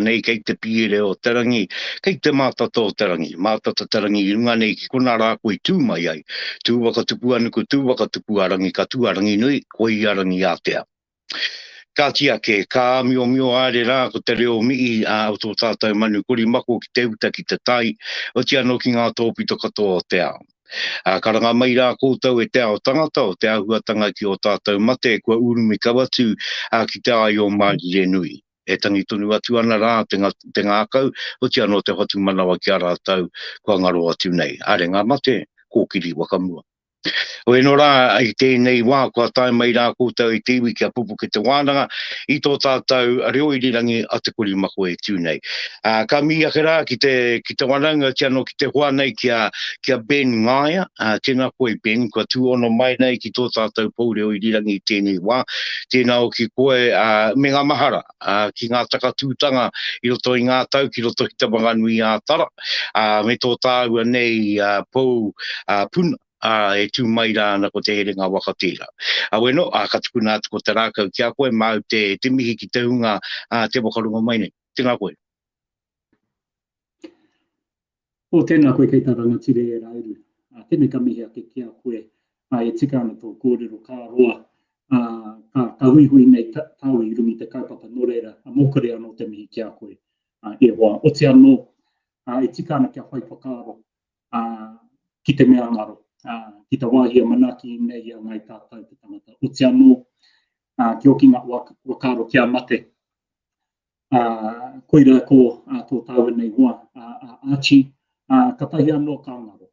Nei kei te pīere o te rangi, kei te mātata o te rangi, mātata te rangi i runga nei ki konā rā koe tū mai ai. Tū waka tupu a nuku, tū waka tupu a rangi, ka tū a Ranginui, koia Rangiātea. Kāti ake, ka āmiomio haere rā ko te reo mihi a o tō tātou manu korimako ki te uta ki te tai, oti anō ki ngā tōpito katoa o te ao. Ā, karanga mai rā koutou e te ao tangata o te āhuatanga ki ō tātou mate kua urumi kau atu ki te āio mārire nui. E tangi tonu atu ana rā te, te ngākau, oti anō te whatumanawa ki a rātou kua ngaro atu nei. Are ngā mate, kōkiri whakamua. Hoi anō rā, i tēnei wā kua tae mai rā koutou e te iwi kia pupuke te wānanga i tō tātou reo irirangi a Te Korimako e tū nei. Ā, ka mihi ake rā ki te, ki te wanaunga, oti anō ki te hoa nei ki a, ki a Ben Ngaia. Ā, tēnā koe Ben, kua tūhono mai nei ki tō tātou pou reo irirangi i tēnei wā. Tēnā hoki koe, ā, me ngā mahara, ā, ki ngā takatūtanga i roto i ngā tau ki roto ki Te Whanganui-ā-Tara, ā, me tō tāua nei, ā, pou, ā, puna, ā, e tū mai rā ana ko Te Herenga Waka tērā. Auē nō, ā, ka tukuna atu ko te rākau ki a koe, māu te, te mihi ki te hunga, ā, te whakarongo mai nei. Tēnā koe. O, tēnā koe kei tā rangatira e Rauru. Ā, tēnei ka mihi ake ki a koe, ā, e tika ana tō kōrero, ka roa, ā, ka, ka huihui nei tāu i runga i te kaupapa, nō reira, ā, mōkore anō te mihi ki a koe, ā, e hoa. Oti anō, ā, e tika ana kia whai whakaaro, ā, ki te mea ngaro, ā, ki te wāhi e manaaki nei i a Ngāi Tātou te tangata. Oti anō, ā, ki oki ngā whakaaro kia mate, ā, koirā ko ā, tō tāua nei hoa, a, a Archie, ā, katahi anō ka ngaro.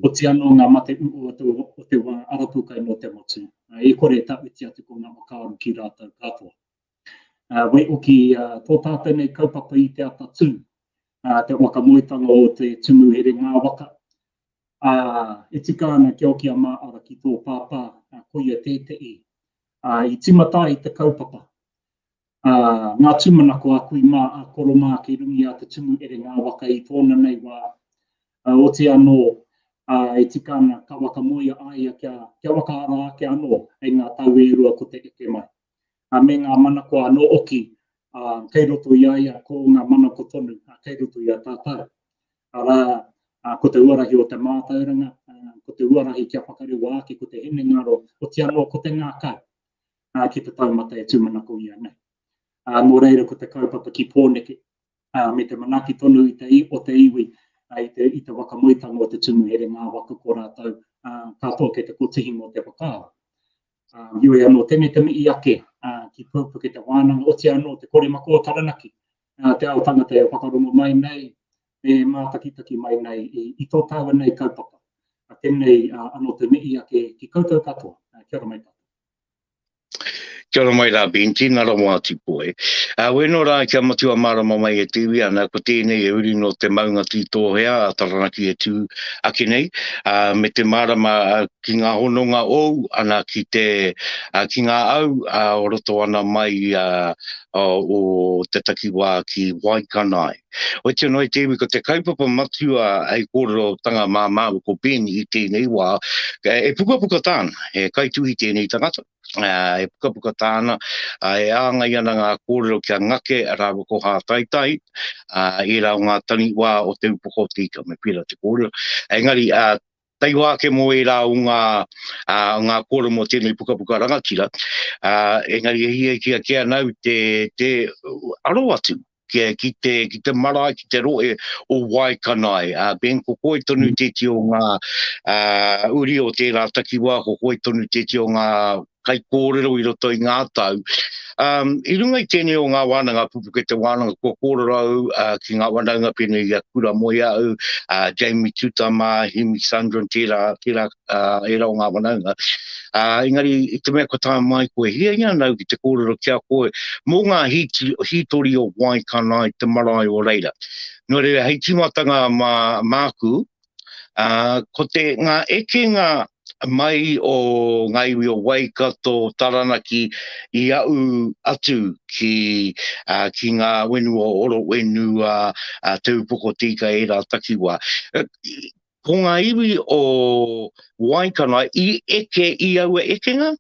Oti anō ngā mate uua o te, o te wā arapūkai nō te motu, ā, e kore e tauti atu ko ngā whakaaro ki rātou katoa. Ā, waihoki, ā, tō tātou nei kaupapa i te atatū, ā, te wakamoetanga o te Tumu Here Ngā Waka, ā, e tika ana kia oki a Māara ki tō pāpā, ā, koia tētehi, ā, i tīmata ai te kaupapa, Ā, ngā tūmanako a kui mā, a koro mā kei runga i a Te Tumu Ere ngā waka i tōna nei wā, ā, oti anō, ā, e tika ana ka wakamoea a ia kia, kia whakaara ake anō hei ngā tau e rua ko te eke mai. Ā, me ngā manako anō oki, ā, kei roto i a ia ko ngā manako tonu, ā, kei roto i a tātou. Arā, ā, ko te huarahi o te mātauranga, ā, ko te huarahi kia whakarewa ake ko te hinengaro, oti anō ko te ngākau. ā, ki te taumata e tūmanako ia nei. Ā, nō reira ko te kaupapa ki Pōneke, ā, me te manaaki tonu i te, o te iwi, ā, i te, i te waka moetanga o te Tumu Here ngā waka ko rātou, ā, katoa kei te kotihi mō te whakaaro. Ā, heoi anō, tēnei te mihi ake, ā, ki Pūpuke te wānanga, otirā anō te Korimako o Taranaki, ā, te ao tangata e whakarongo mai nei, e mātakitaki mai nei i, i tō tāua nei kaupapa. Ā, tēnei, ā, anō te mihi ake ki koutou katoa. Ā, kia ora mai tātou. Kia ora mai rā Ben, tēnā rawa atu koe. Ā, wēnō rā kia matua mārama mai e te iwi ana, ko tēnei e uri nō te maunga Tītōhea a Taranaki e tū ake nei, ā, me te mārama ki ngā hononga ōu ana ki te, ā, ki ngā au, ā, o roto ana mai, ā, o te takiwā ki Waikanae. Oiti anō e te iwi, ko te kaupapa matua hei kōrerotanga mā māua ko Ben i tēnei wā, e pukapuka tāna, he kaituhi tēnei tangata, e pukapuka tāna, e āngai ana ngā kōrero kia Ngake rāua ko Hātaitai, ērā o ngā taniwā o Te Upoko o Te Ika, me pērā te kōrero. Engari, taihoa ake mō ērā o ngā, ngā kōrero mō tēnei pukapuka rangatira, engari e hiahia kē ana au te, te aro atu ki, ki, te, ki te marae, ki te rohe o Waikanae. Uh, ben, ko koe tonu mm. tēti o ngā uh, uri o tērā takiwā, ko koe tonu tēti o ngā kaikōrero i roto i ngā tau. Um, I runga i tēnei o ngā wānanga, pupuke te wānanga, kua kōrero au uh, ki ngā wānanga pēnei i a Kura Moeau, uh, Jamie Tutama, Himi Sundren, tērā, tērā, uh, ērā o ngā wānanga. Uh, engari, i te mea kua tae mai koe, hiahia ana au ki te kōrero ki a koe mō ngā hīti, hītori o Waikanae, te marae o reira. Nō reira, hei tīmatanga mā, māku, uh, ko te ngā ekenga mai o ngā iwi o Waikato, Taranaki, i aʻu atu ki, uh, ki ngā whenua o Orowenua, uh, Te Upoko Tika, ērā takiwā. Ko ngā iwi o Waikanae i eke i aua ekenga?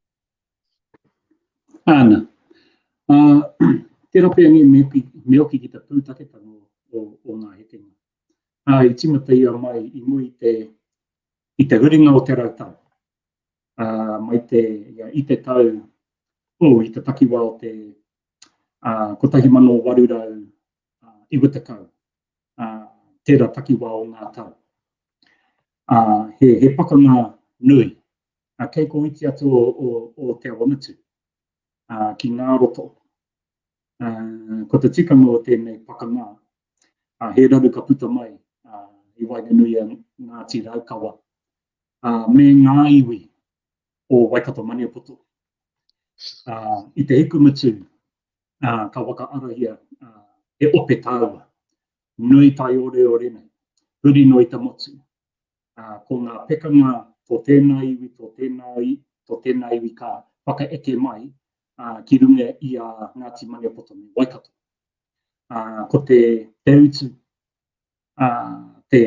Āna. Uh, Tērā pea nge me, me oki ki te pūtaketanga o, o, o ngā hekenga. Ā, i tīmata ia mai i muri i te, i te huringa o te rautau. Ā, mai te, ia, i te tau, oh, i te takiwā o te ā, 1890, ā, tērā takiwā o ngā tau. Ā, he, he pakanga nui, ā, kei ko iti atu o, o, o Te Awamutu, ā, ki ngā roto. Ā, ko te tikanga o tēnei pakanga, ā, he raru ka puta mai ā, i waenganui i a Ngāti Raukawa ā, me ngā iwi o Waikato-Maniapoto. Ā, i te hikumutu, ā, ka whakaarahia ā, he ope taua, nui taioreore nei, huri noa i te motu. Ā, ko ngā pekanga tō tēnā iwi, tō tēnā, tō tēnā iwi ka whakaeke mai ā, ki runga i a Ngāti Maniapoto me Waikato. Ā, ko te, te utu, ā, te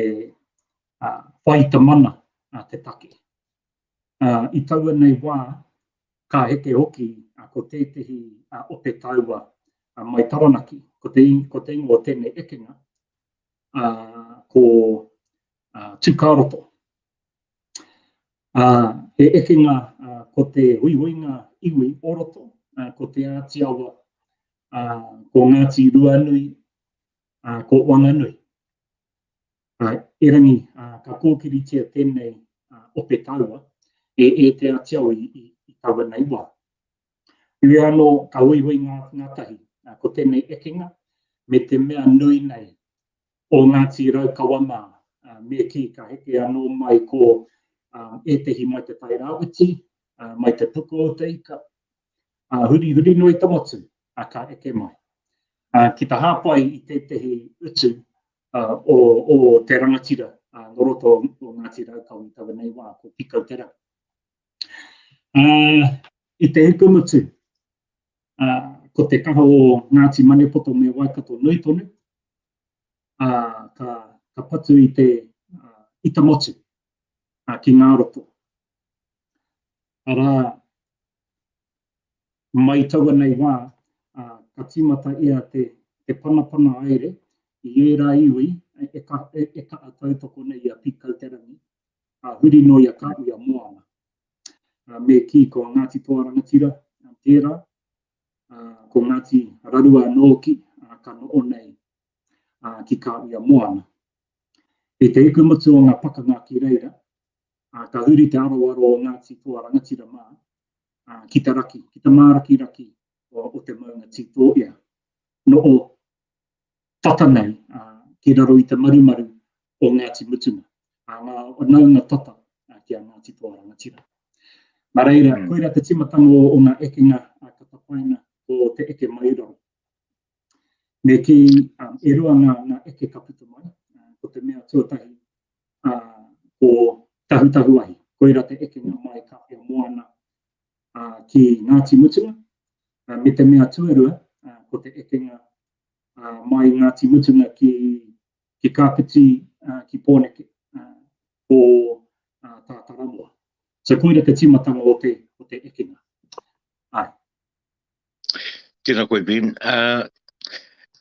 ā, whai i te mana a te take. Ā, i taua nei wā, ka heke hoki ā, ko tētehi ā, ope taua ā, mai Taranaki, ko te, ko te ingoa o tēnei ekenga, ā, ko ā, Tūkāroto. Ā, he ekenga ā, ko te huihuinga iwi o roto, ā, ko Te Āti Awa, ā, ko Ngāti Ruanui, ā, ko Wanganui. Ā, erangi, ā, ka kōkiritia tēnei ā, ope taua e, e Te Āti Awa i, i, i taua nei wā. Heoi anō, ka huihui ngā, ngātahi, ā, ko tēnei ekenga me te mea nui nei o Ngāti Raukawa mā, ā, me kī ka heke anō mai ko ā, ētehi mai Te Tai Rāwhiti, ā, mai Te Puku o Te Ika, ā, huri, huri noa i te motu, ā, ka eke mai. Ā, ki te hāpai i tētehi utu ā, o, o te rangatira ā, nō roto o Ngāti Raukawa i taua nei wā, ko Pikau Te Rau. Ā, i te hikumutu, ā, ko te kaha o Ngāti Maniapoto me Waikato nui tonu, ā, ka, ka patu i te, ā, i te motu, ā, ki ngā roto. Arā, mai taua nei wā, ā, ka tīmata ia te, te panapana aere i ērā iwi e, e, ka, e, e kaha tautoko nei i a Pīkauterangi, ā, huri noa i a Kāuia Moana. Ā, me kī ko Ngāti Toa Rangatira tērā, ā, ko Ngāti Rarua anō hoki, ā, ka noho nei ā, ki Kāuia Moana. I te hikumutu o ngā pakanga ki reira, ā, ka huri te aroaro o Ngāti Toa Rangatira mā, ā, ki te raki, ki te mārakiraki o, o te maunga Tītōia. Noho tata nei, ā, ki raro i te marumaru o Ngāti Mutunga, ā, ngā whanaunga tata ā, ki a Ngāti Toa Rangatira. Nā reira, mm. koira te tīmatanga o, o ngā ekenga ā, ka tapaina ko te eke mairaro. Me kī, um, e rua ngā, ngā eke ka puta mai, uh, ko te mea tuatahi, uh, ko Tahutahuahi, koira te ekenga mai ka pia moana uh, ki Ngāti Mutunga, uh, me te mea tuarua, uh, ko te ekenga uh, mai Ngāti Mutunga ki, ki Kāpiti, uh, ki Pōneke, uh, ko uh, Tātaramoa. So koira te tīmatanga o te, o te ekenga. Ai. Tēnā koe, Ben. Uh,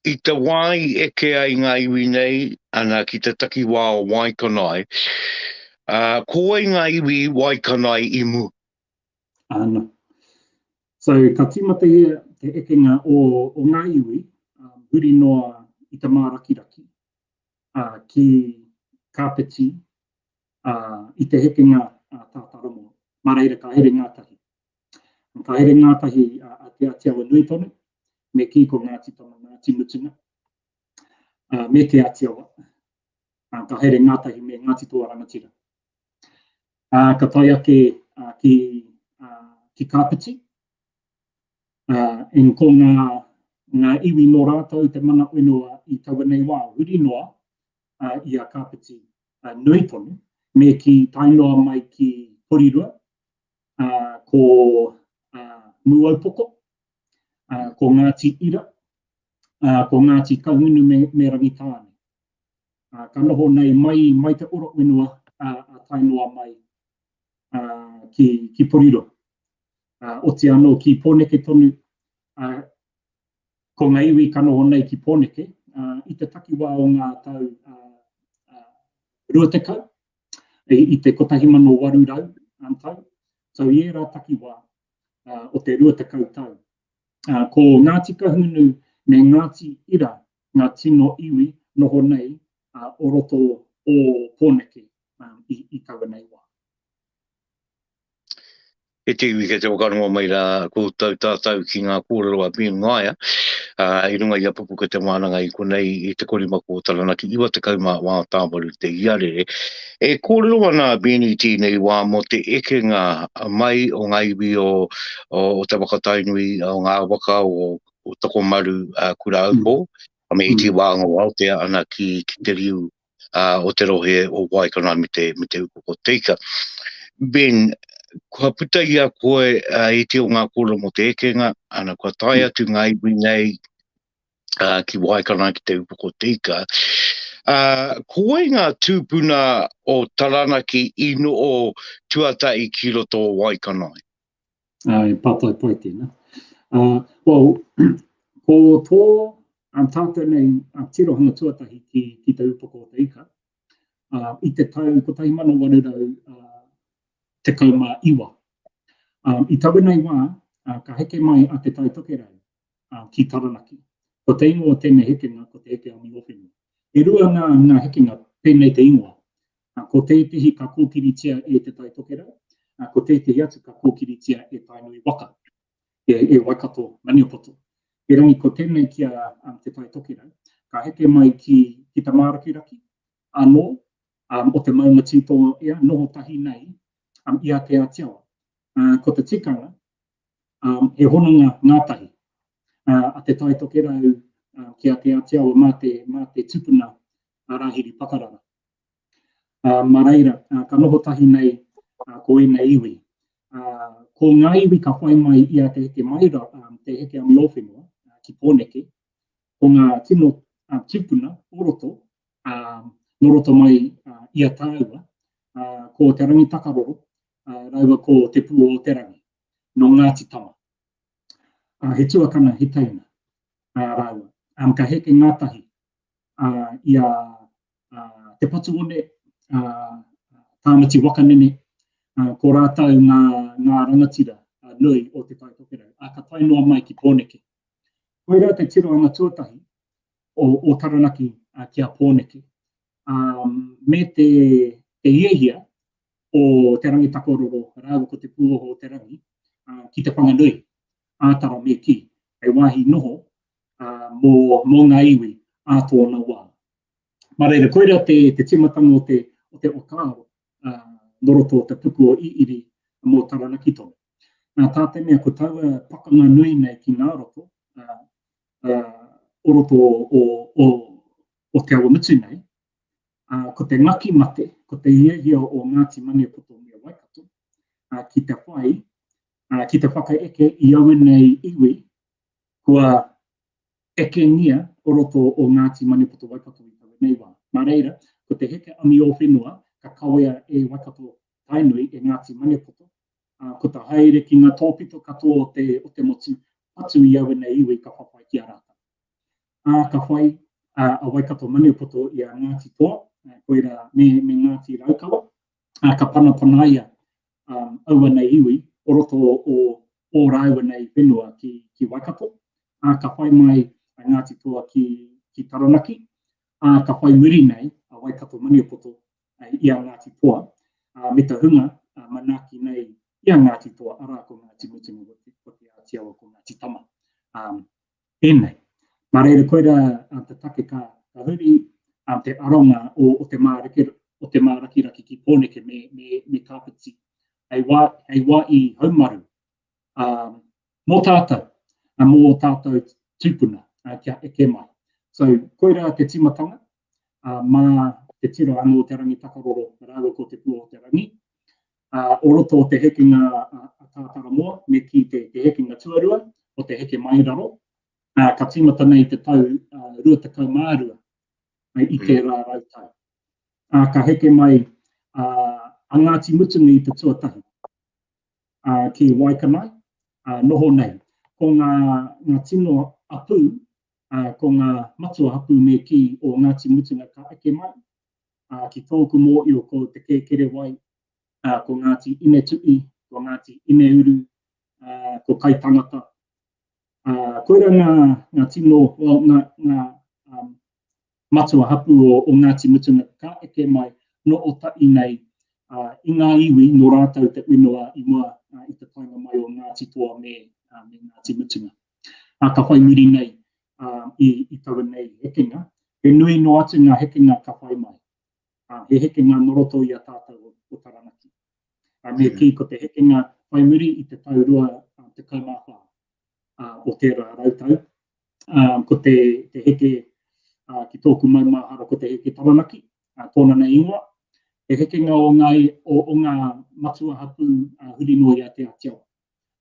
I te wā i eke ai ngā iwi nei, ana, ki te takiwā o Waikanae, uh, ko wai ngā iwi Waikanae i mua? Ana. So, ka tīmata ia te ekenga o, o ngā iwi, um, huri noa i te mārakiraki, uh, ki Kāpiti, uh, i te hekenga uh, Tātaramoa. Mā reira ka here ngātahi. Ka here ngātahi a Te Āti Awa nui tonu, me kī ko Ngāti Tama, Ngāti Mutunga, me Te Āti Awa. Ka haere ngātahi me Ngāti Toa Rangatira. Ka tae ake ki, ki Kāpiti, and ko ngā, ngā iwi nō rātou te mana whenua i taua nei wā, huri noa i a Kāpiti nui tonu, me kī tae noa mai ki Porirua, ko Mūaupoko, ko Ngāti Ira, ko Ngāti Kahungunu me, me Rangitāne. Ka noho nei mai, mai te oro whenua a tae noa mai ki, ki Porirua. Oti anō ki Pōneke tonu, Ko ngā iwi ka noho nei ki Pōneke i te takiwā o ngā tau 20, i te 1800 tau, so i ērā takiwā o te 20 tau. Ko Ngāti Kahungunu me Ngāti Ira ngā tino iwi noho nei o roto o Pōneke i taua nei wā. E te iwi kei te whakarongo mai rā koutou tātou ki ngā kōrero a Ben Ngaia i runga i a Pupuke Te Wānanga i konei i te korimako o Taranaki 94 tāwaru te iarere. E kōrero ana a Ben i tēnei wā mō te ekenga mai o ngā iwi o, o, o Te Waka Tainui, o ngā waka o, o Tokomaru uh, Kuraaupo, mm. me iti wānga o Aotea ana ki, ki te riu o te rohe o Waikanae me te, me te Upoko Te Ika. Ben, kua puta i a koe uh, iti o ngā kōrero mō te ekenga, ana kua tae mm. atu ngā iwi nei uh, ki Waikanae ki te Upoko Te Ika. Uh, ko wai ngā tūpuna o Taranaki i noo tuatahi ki roto o Waikanae? Uh, e pātai pai tēnā. Uh, well, ko tō um, tātou nei uh, tirohanga tuatahi ki, ki te upoko o te ika, uh, i te tau 1819. Um, I taua nei wā, uh, ka heke mai a Te Tai Tokerau uh, ki Taranaki. Ko te ingoa o tēnei hekenga, ko te heke Amiowhenua. E rua ngā, ngā hekenga pēnei te ingoa. Ko tētehi ka kōkiritia e Te Tai Tokerau, ko tētehi atu ka kōkiritia e Tainui waka, e, e Waikato Maniapoto. Erangi ko tēnei ki a um, Te Tai Tokerau, ka heke mai ki, ki te mārakiraki anō um, o te maunga Tītoea, noho tahi nei um, i a Te Ātiawa. Uh, ko te tikanga, um, he hononga ngātahi uh, a Te Tai Tokerau uh, ki a Te Ātiawa mā te, mā te tupuna a Rāhiri Pakarara. Ā, mā reira, ā, ka noho tahi nei ā, ko ēnei iwi. Ā, ko ngā iwi ka whai mai i a Te Heke Maira, ā, Te Heke Amiowhenua, ā, ki Pōneke, ko ngā tino ā, tūpuna o roto, ā, nō roto mai ā, i a tāua, ā, ko Te Rangitakaroro, ā, rāua ko Te Pū-o-te-rangi, nō Ngāti Tama. Ā, he tuakana, he teina, ā, rāua. Ā, ka heke ngātahi ā, i a ā, Te Patuone, ā, Tāmati Wakanene, ā, ko rātou ngā, ngā rangatira nui o Te Tai Tokerau, ā, ka tae noa mai ki Pōneke. Koirā te tirohanga tuatahi o, o Taranaki ā, ki a Pōneke, ā, me te, te hiahia o Te Rangitakororo rāua ko Te Pūoho o Te Rangi ā, ki Te Whanganui, ā Tara me kī, hei wāhi noho ā, mō, mō ngā iwi ā tōna wā. Mā reira, koirā te, te tīmatanga o te, o te whakaaro ā, nō roto o te puku o Iiri mō Taranaki tonu. Nā, tā te mea ko taua pakanga nui nei ki ngā roto, ā, ā, o roto o, o, o, o Te Awamutu nei, ā, ko te ngaki mate, ko te hiahia o Ngāti Maniapoto me Waikato, ā, ki te whai, ā, ki te whakaeke i aua nei iwi kua ekengia o roto o Ngāti Maniapoto Waikato i taua nei wā. Nā reira, ko te heke amiowhenua ka kawea e Waikato Tainui, e Ngāti Maniapoto, ā, ko te haere ki ngā tōpito katoa o te, o te motu, atu i aua nei iwi ka whawhai ki a rātou. Ā, ka whai a, a Waikato Maniapoto i a Ngāti Toa, koirā, me, me Ngāti Raukawa, ā, ka panapanaia um, aua nei iwi o roto o ō rāua nei whenua ki, ki Waikato, ā, ka whai mai a Ngāti Toa ki, ki Taranaki, ā, ka whai muri nei a Waikato Maniapoto i a Ngāti Toa, ā, me te hunga ā, manaaki nei i a Ngāti Toa, arā ko Ngāti Mutunga, ko Te Āti Awa, ko Ngāti Tama. Um, ēnei. Nā reira, koirā te take ka, ka huri te aronga o, o te māreke, o te mārakiraki ki Pōneke me, me, me Kāpiti. Hei wā, hei wā i haumaru um, mō tātou, mō tātou tūpuna uh, kia eke mai. So, koirā te tīmatanga, uh, mā te tiro anō o Te Rangi Takaroro rāua ko Te Pū o Te Rangi, uh, o roto o te hekenga a, a Tātaramoa, me ki te, te hekenga tuarua o te heke mai raro, uh, ka tīmata nei te tau uh, 22 i mm. tērā rautau. Uh, ka heke mai uh, a Ngāti Mutunga i te tuatahi uh, ki Waikanae, uh, noho nei. Ko ngā, ngā tino apū Ā, ko ngā matua hapū me kī o Ngāti Mutunga ka eke mai, ā, ki tōku mōio ko Te Kēkerewai, ā, ko Ngāti Inetu'i, ko Ngāti Ineuru, ā, ko Kaitangata. Ā, koirā ngā, ngā tino, well, ngā, ngā, um, matua hapū o, o Ngāti Mutunga ka eke mai nō Ota'i nei, ā, i ngā iwi nō rātou te whenua i mua ā, i te taenga mai o Ngāti Toa me, ā, me Ngāti Mutunga. Ā, ka whai muri nei ā, i, i taua nei hekenga, he nui noa atu ngā hekenga ka whai mai. Ā, he hekenga nō roto i a tātou o, o Taranaki. Ā, me kī ko te hekenga whai muri i te tau 24 ā, o tērā rautau, ā, ko te, te heke ā, ki tōku maumahara ko te heke Taranaki, ā, tōna nei ingoa. He hekenga o ngā, o, o ngā matua hapū ā, huri noa i a Te Āti Awa.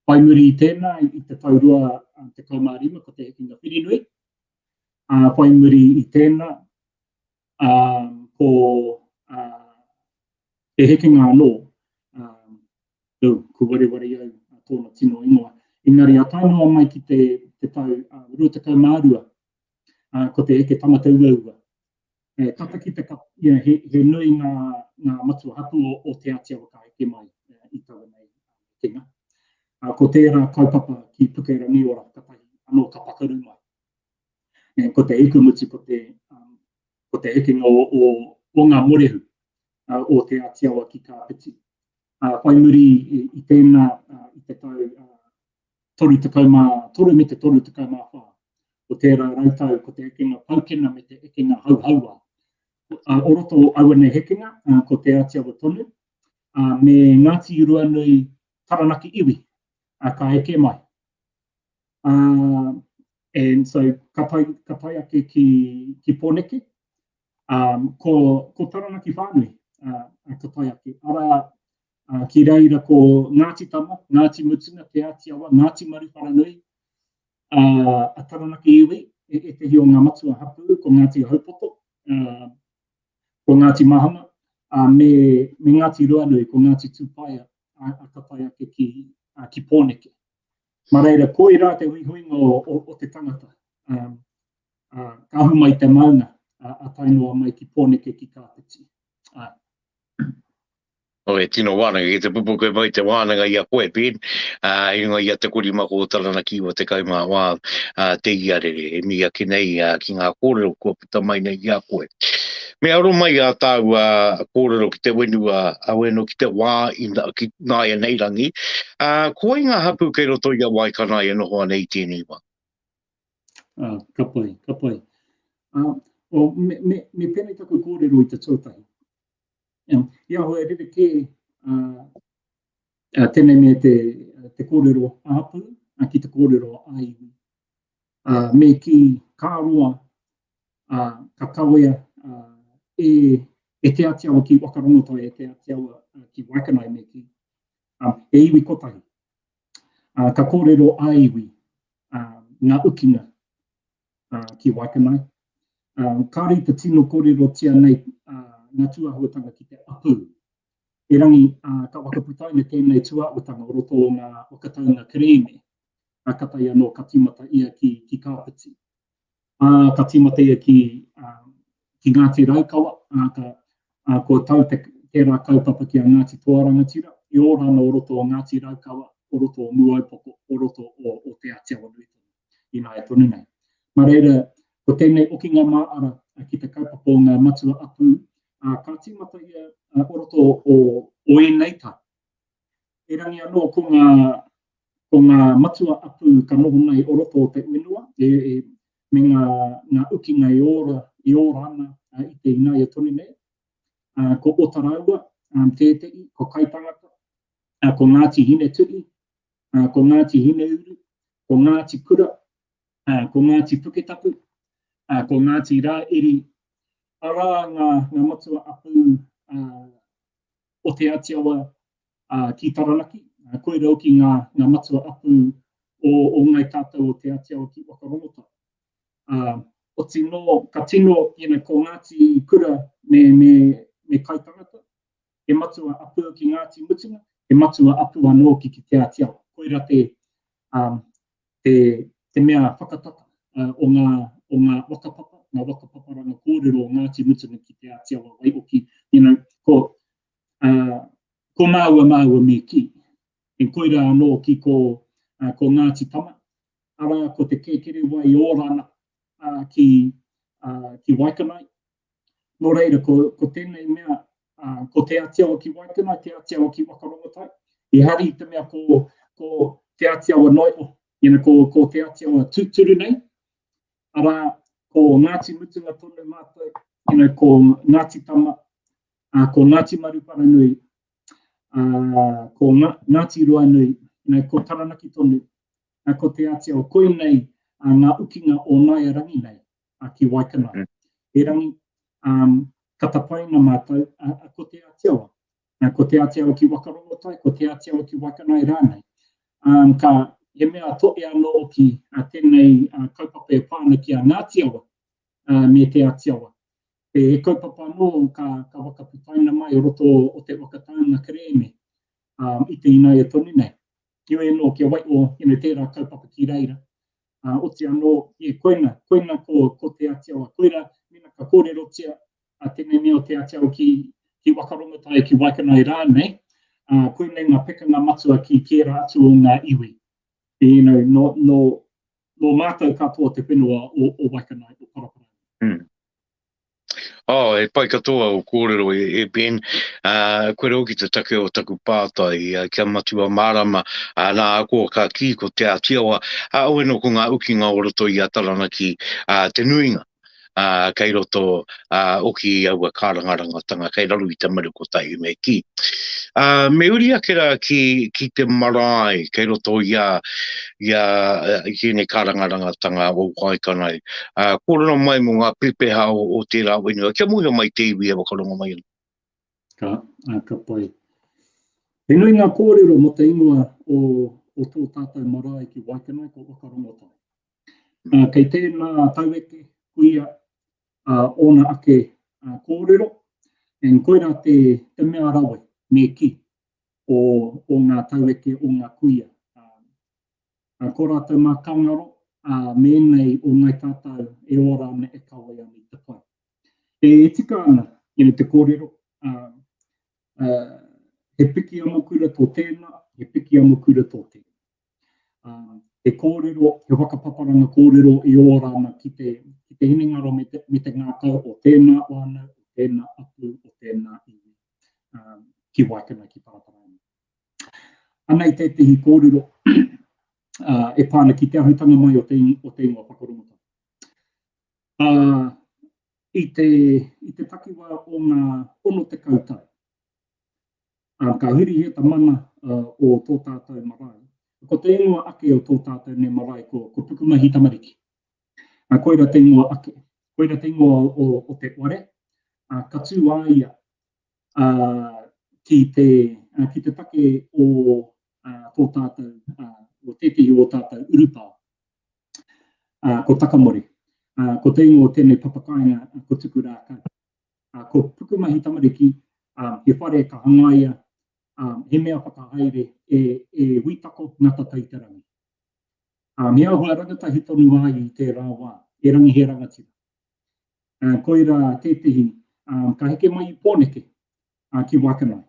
Whai muri i tēnā, i te tau 25 ko te hekenga Whirinui, ā, whai muri i tēnā, ā, ko ā, he hekenga anō, ā, oh, ko wareware au tōna tino ingoa. Engari, a tae noa mai ki te, te tau 22, uh, ko te eke tangata uaua. E, tata ki te, you know, he, he nui ngā, ngā matua hapu o, o Te Āti Awa ka eke mai i taua nei hekenga. Uh, ko tērā kaupapa ki Pukerangiora, katahi anō ka pakaru mai. E, ko te ikumutu, ko te, um, ko te hekenga o, o, o ngā morehu uh, o Te Āti Awa ki Kāpiti. Uh, whai muri i, i tēnā, uh, i te tau uh, 33 me te 34 o tērā rautau ko te ekenga paukena me te ekenga hauhauā. Uh, o roto o aua nei hekenga, uh, ko Te Āti Awa tonu, uh, me Ngāti Ruanui Taranaki iwi, uh, ka eke mai. Uh, and so ka tae, ka tae ake ki, ki Pōneke, um, ko, ko Taranaki whānui uh, ka tae ake. Arā, uh, ki reira ko Ngāti Tama, Ngāti Mutunga, Te Āti Awa, Ngāti Maruwharanui, uh, a Taranaki iwi, e, ētehi o ngā matua hapū, ko Ngāti Haupoto, uh, ko Ngāti Mahanga, uh, me, me Ngāti Ruanui, ko Ngāti Tūpaia, uh, ka tae ake ki, uh, ki Pōneke. Mā reira, koirā te huihuinga o, o, o te tangata. Um, uh, ka ahu mai te maunga, uh, a tae noa mai ki Pōneke ki Kāpiti. Āe. Oh, e tino wānanga, ki te pupuke mai te wānanga i a koe, Ben, uh, i runga i a Te Korimako o Taranaki o te kaumāwā uh, te iarere, e mihi ake nei uh, ki ngā kōrero kua puta mai nei i a koe. Me aro mai ā tāua kōrero ki te wenua, a weno ki te wā i, ki nāianei rangi, uh, ko wai ngā hapū kei roto i a Waikanae e noho ana i tēnei wā? Ah, ka pai, ka pai. Uh, well, me, me, me pēnei taku kōrero i te tuatahi. Um, I aho e rerekē uh, uh, tēnei me te, te kōrero ā-hapū uh, ki te kōrero ā-iwi. Uh, me kī ka roa uh, ka kawea uh, e, e Te Āti Awa ki Wakarongotai, e Te Āti Awa uh, ki Waikanae me kī. Um, he iwi kotahi. Uh, ka kōrero ā-iwi uh, ngā ukinga uh, ki Waikanae. Um, kāore i te tino kōrerotia nei uh, ngā tūāhuatanga ki te apū. Erangi, uh, ka whakaputaina tēnei tūāhuatanga o roto o ngā whakataunga kerēme, uh, katahi anō ka tīmata ia ki, ki Kāpiti. Ā, ka tīmata ia ki, ā, ki Ngāti Raukawa, ā, ka, ā, kua tau te, tērā kaupapa ki a Ngāti Toa Rangatira, i ora ana o roto o Ngāti Raukawa, o roto o Muaupoko, o roto o, o Te Āti Awa nui tonu, ināia tonu nei. Mā reira, ko tēnei okinga māara ki te kaupapa o ngā matua apū, ā, ka tīmata ia o roto o, o ēnei tau. Erangi anō ko ngā, ko ngā matua apū ka noho nei o roto o te whenua, e, e, me ngā, ngā ukinga e ora, e ora ana a, i te ināia tonu nei. A, ko Otaraua um, tētehi, ko Kaitangata, a, ko Ngāti Hinetuhi, a, ko Ngāti Hineuru, ko Ngāti Kura, a, ko Ngāti Puketapu, a, ko Ngāti Rāiri. Arā ngā, ngā matua apū a, o Te Āti Awa ki Taranaki, koira hoki ngā, ngā matua apū o, o Ngai Tātou o Te Āti Awa ki Whakarongotai. Uh, oti nō, ka tino, you know, ko Ngāti Kura me, me, me Kaitangata, he matua apū ki Ngāti Mutunga, he matua apū anō ki, ki Te Āti Awa. Koira te, um, te, te mea whakatata uh, o ngā, o ngā whakapapa, ngā whakapaparanga kōrero o Ngāti Mutunga ki Te Āti Awa Waihoki, you know, ko, uh, ko māua māua me kī. And koirā anō ki ko, uh, ko Ngāti Tama, arā ko te kēkerewai o Rana uh, ki, uh, ki Waikanae. Nō reira, ko, ko tēnei mea, uh, ko Te Āti Awa ki Waikanae, Te Āti Awa ki Wakarongotai, ehara i te mea ko, ko Te Āti Awa noa iho, you know, ko, ko Te Āti Awa tūturu nei, arā, ko Ngāti Mutunga tonu mātou, you know, ko Ngāti Tama, uh, ko Ngāti Maruparanui, uh, ko Ngā, Ngāti Ruanui, you know, ko Taranaki tonu, uh, ko Te Āti Awa, koinei uh, ngā ukinga o nāia rangi nei uh, ki Waikanae. Mm. Erangi, um, ka tapaina mātou, uh, ko Te Āti Awa. Uh, ko Te Āti Awa ki Wakarongotai, ko Te Āti Awa ki Waikanae rānei. Um, ka, he mea toʻe anō hoki uh, tēnei uh, kaupapa e pā ana ki a Ngāti Awa uh, me Te Āti Awa. He, he kaupapa anō ka, ka whakaputaina mai o roto o te whakataunga kerēme um, i te inaia tonu nei. Heoi anō, kia waiho you know, tērā kaupapa ki reira. Uh, oti anō, yeah, koina, koina ko, ko Te Āti Awa. Koira, mena ka kōrerotia uh, tēnei mea o Te Āti Awa ki, ki Wakarongotai, ki Waikanae rānei, uh, koinei ngā pekanga matua ki kērā atu o ngā iwi. You know, no, no, no mātou katoa te whenua o, o Waikanae, o Paraparaumu. Mm. Oh, e pai katoa o kōrero e, e Ben. Uh, koe rau ki te take o taku pātai, uh, kia matua mārama, uh, nā ako ka kī ko Te Ātiawa, uh, awe no ko ngā ukinga o roto i a Taranaki, uh, te nuinga, uh, kei roto uh, oki i aua kārangarangatanga, kei raru i te maru kotahi me kī. Uh, me uri ake rā ki, ki te marae, kei roto i a, i a, i tēnei kārangarangatanga o Waikanae. Ā, kōrero mai mō ngā pepeha o, o tērā whenua, kia mōhio mai te iwi e whakarongo mai ana. Ka, ā, ka pai. He nui ngā kōrero mō te ingoa o, o tō tātou marae ki Waikanae, ko Whakarongotai. Ā, kei tēnā taueke, kuia, ā, ōna ake ā, kōrero, and koirā te, te mea rawe, me kī, o, o ngā taueke, o ngā kuia. Ā, Ā, ko rātou mā ka ngaro, ā, me ēnei o ngāi tātou e ora ana, e kawe ana i te pai. E tika ana, you know, te kōrero, ā, ā, he piki amokura tō tēnā, he piki amokura tō tēnā. Ā, he kōrero, he whakapaparanga kōrero e ora ana ki te, ki te hinengaro me te, me te ngākau o tēnā whānau, o tēnā hapū, o tēnā iwi, ā, ki Waikanae, ki Paraparaumu. Anei tētehi kōrero e pā ana ki te ahutanga mai o te, o te ingoa whakarongotai. Uh, i te, i te takiwā o ngā 60 tau, uh, ka hurihia te mana uh, o tō tātou marae. Ko te ingoa ake o tō tātou nei marae ko, ko Pukumahi Tamariki. Uh, koira te ingoa ake. Koira te ingoa o, o te ware. Uh, ka tū a ia ā, ki te, ā, ki te take o, ā, tō tātou, ā, o tētehi o tātou urupā, ā, ko Takamori. Ā, ko te ingoa o tēnei papakāinga, ko Tuku Rākau. Ā, ko Pukumahi Tamariki, ā, he whare ka hangaia, ā, he mea whakahaere e, e Wī Tako Ngata Taiterangi. Ā, me āhua rangatahi tonu a ia i tērā wā, erangi he rangatira. Ā, koirā tētehi, ā, ka heke mai i Pōneke, ā, ki Waikanae.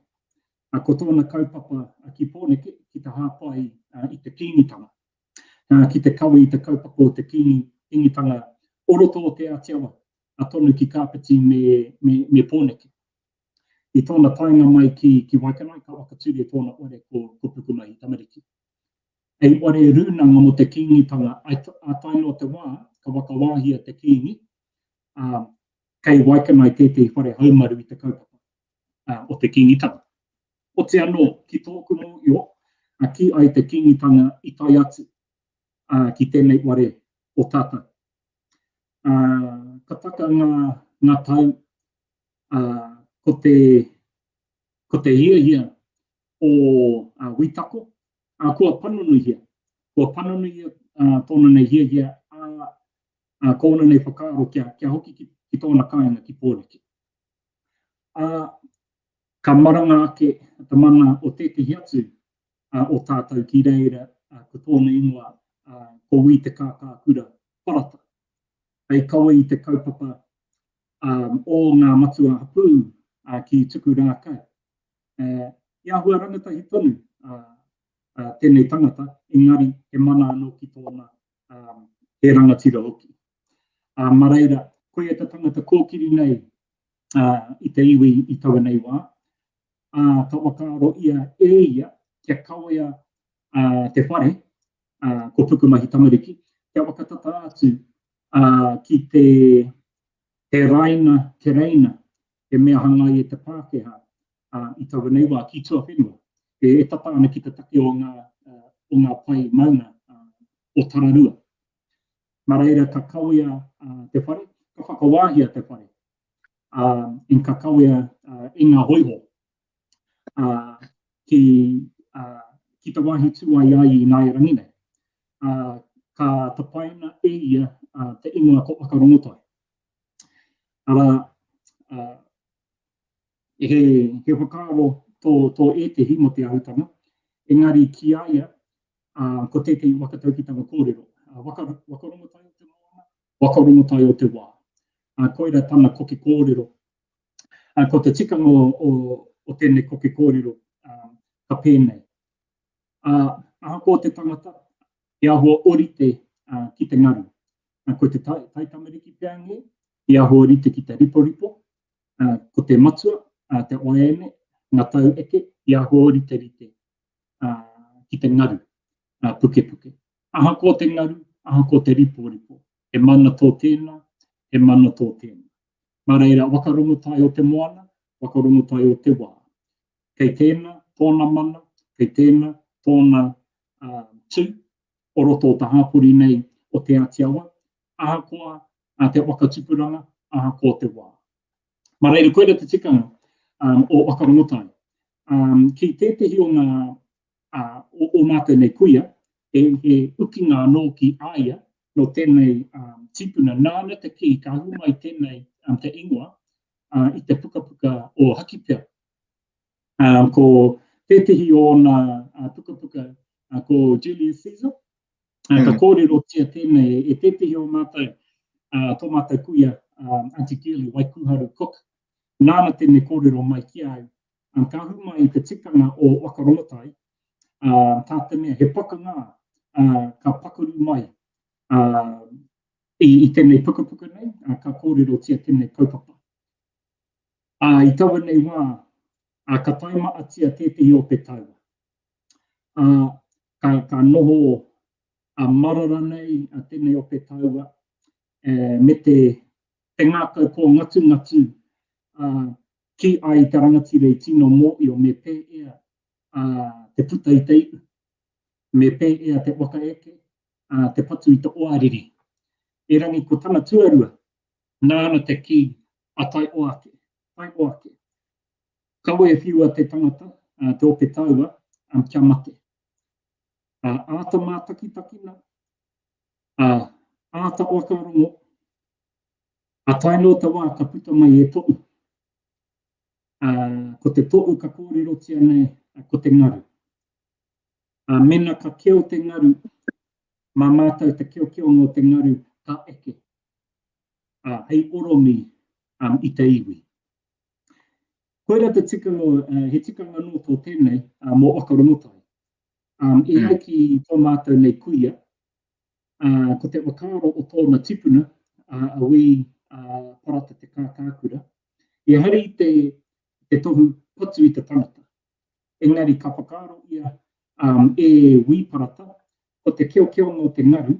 Ā, ko tōna kaupapa ki Pōneke, ki te hāpai, ā, i te Kīngitanga, ā, ki te kawe i te kaupapa o te Kīngi, Kīngitanga o roto o Te Āti Awa, ā, tonu ki Kāpiti me, me, me Pōneke. I tōna taenga mai ki, ki Waikanae, ka whakatūria tōna whare ko, ko Pukumahi Tamariki. Hei whare rūnanga mō te Kīngitanga, ā tae noa te wā ka whakawāhia te Kīngi, ā, kei Waikanae tētehi whare haumaru i te kaupapa o te Kīngitanga. Oti anō, ki tōku mōhio, kī ai te Kīngitanga i tae atu ki tēnei whare o tātou. Ā, ka taka ngā, ngā tau, ā, ko te, ko te hiahia o Wī Tako, ā, kua panonuhia, kua panonuhia tōna nei hiahia, ā, ā, ko ōna nei whakaaro kia, kia hoki ki, ki tōna kāinga ki Pōneke. Ā, ka maranga ake te mana o tētehi atu ā, o tātou ki reira, ā, ko tōna ingoa, ā, ko Wī Te Kākākura Parata. hei kawe i te kaupapa o ngā matua hapū ki Tuku Rākau. I āhua rangatahi tonu tēnei tangata, engari he mana anō ki tōna, he rangatira hoki. Mā reira, koia te tangata kōkiri nei i te iwi i taua nei wā, ā, ka whakaaro ia e ia kia kawea te whare, ko Pukumahi Tamariki, kia whakatata atu ki te, te raina tereina he mea hangai e te Pākehā i taua nei wā ki tuawhenua, e tata ana ki te take o ngā, o ngā pae maunga o Tararua. Mā reira ka kawea te whare, ka whakawāhia te whare, ā, ka kawea e ngā hōiho ki, ki te wāhi tū ai ai i nāiarangi nei. Ā, ka tapaina e ia te ingoa ko Whakarongotai. Arā, ā, he, he whakaaro tō, tō ētehi mō te āhutanga, engari ki a ia, ā, ko tētehi whakataukitanga kōrero, waka, whakarongotai o te moana, whakarongotai o te wā. Ā, koira tana koke kōrero. Ā, ko te tikanga o, o, o tēnei koke kōrero, ā, ka pēnei. Ā, ahakoa te tangata, he āhua orite ā, ki te ngaru. Ā, ko te tai, taitamariki pea nge, he āhua orite ki te riporipo, ā, ko te matua, ā, te oeene, ngā tau eke, he āhua oriterite ā, ki te ngaru, ā, pukepuke. Ahakoa te ngaru, ahakoa te riporipo, he mana tō tēnā, he mana tō tēnā. Mā reira, whakarongotai o te moana, whakarongotai o te wā. Kei tēnā tōna mana, kei tēnā tōna uh, tū o roto o te hāpori nei o Te Āti Awa, ahakoa a te whakatupuranga, ahakoa te wā. Mā reira, koira te tikanga um, o Whakarongotai. Um, ki tētehi o ngā uh, o, o mātou nei kuia, he, he ukinga anō ki a ia, nō tēnei um, tīpuna, nāna te kī, ka ahu mai tēnei um, te ingoa uh, i te pukapuka o Hakipea. Um, ko tētehi o ōna uh, pukapuka, uh, ko Julius Caesar, uh, ka mm. kōrerotia tēnei e tētehi o mātou, uh, tō mātou kuia, um, Auntie Girlie Waikuharu Cook, nāna tēnei kōrero mai ki au, um, ka ahu mai i te tikanga o Whakarongotai, uh, tā te mea he pakanga uh, ka pakaru mai uh, i, i tēnei pukapuka nei, uh, ka kōrerotia tēnei kaupapa. Uh, I taua nei wā, uh, ka taimaatia tētehi o te taua. Uh, ka, ka noho a marara nei a tēnei o te taua, eh, me te, te ngākau kōngatungatu uh, Ki ai te rangatira i tino mōio me pēea te puta i te ipu, me pēea te whakaeke, te patu i te oariri. Erangi ko tana tuarua, nāna te kī a Taioake, Taioake, kaua e whiua te tangata, te ope taua, kia mate. Āta mātakitakina, āta whakarongo, A tae noa te wā ka puta mai he toʻu. Ā, ko te toʻu ka kōrerotia nei, ko te ngaru. Ā, mena ka keo te ngaru, mā mātou te keokeonga o te ngaru ka eke, ā, hei oromi um, i te iwi. Koira te tikanga, he tikanga anō tō tēnei uh, mō Whakarongotai. Um, e ai mm. ki tō mātou nei kuia, ā, ko te whakaaro o tōna tipuna, a Wī Parata Te Kākākura, ehara i te, te tohu patu i te tangata. Engari ka whakaaro ia um, e Wī Parata, ko te keokeonga o te ngaru,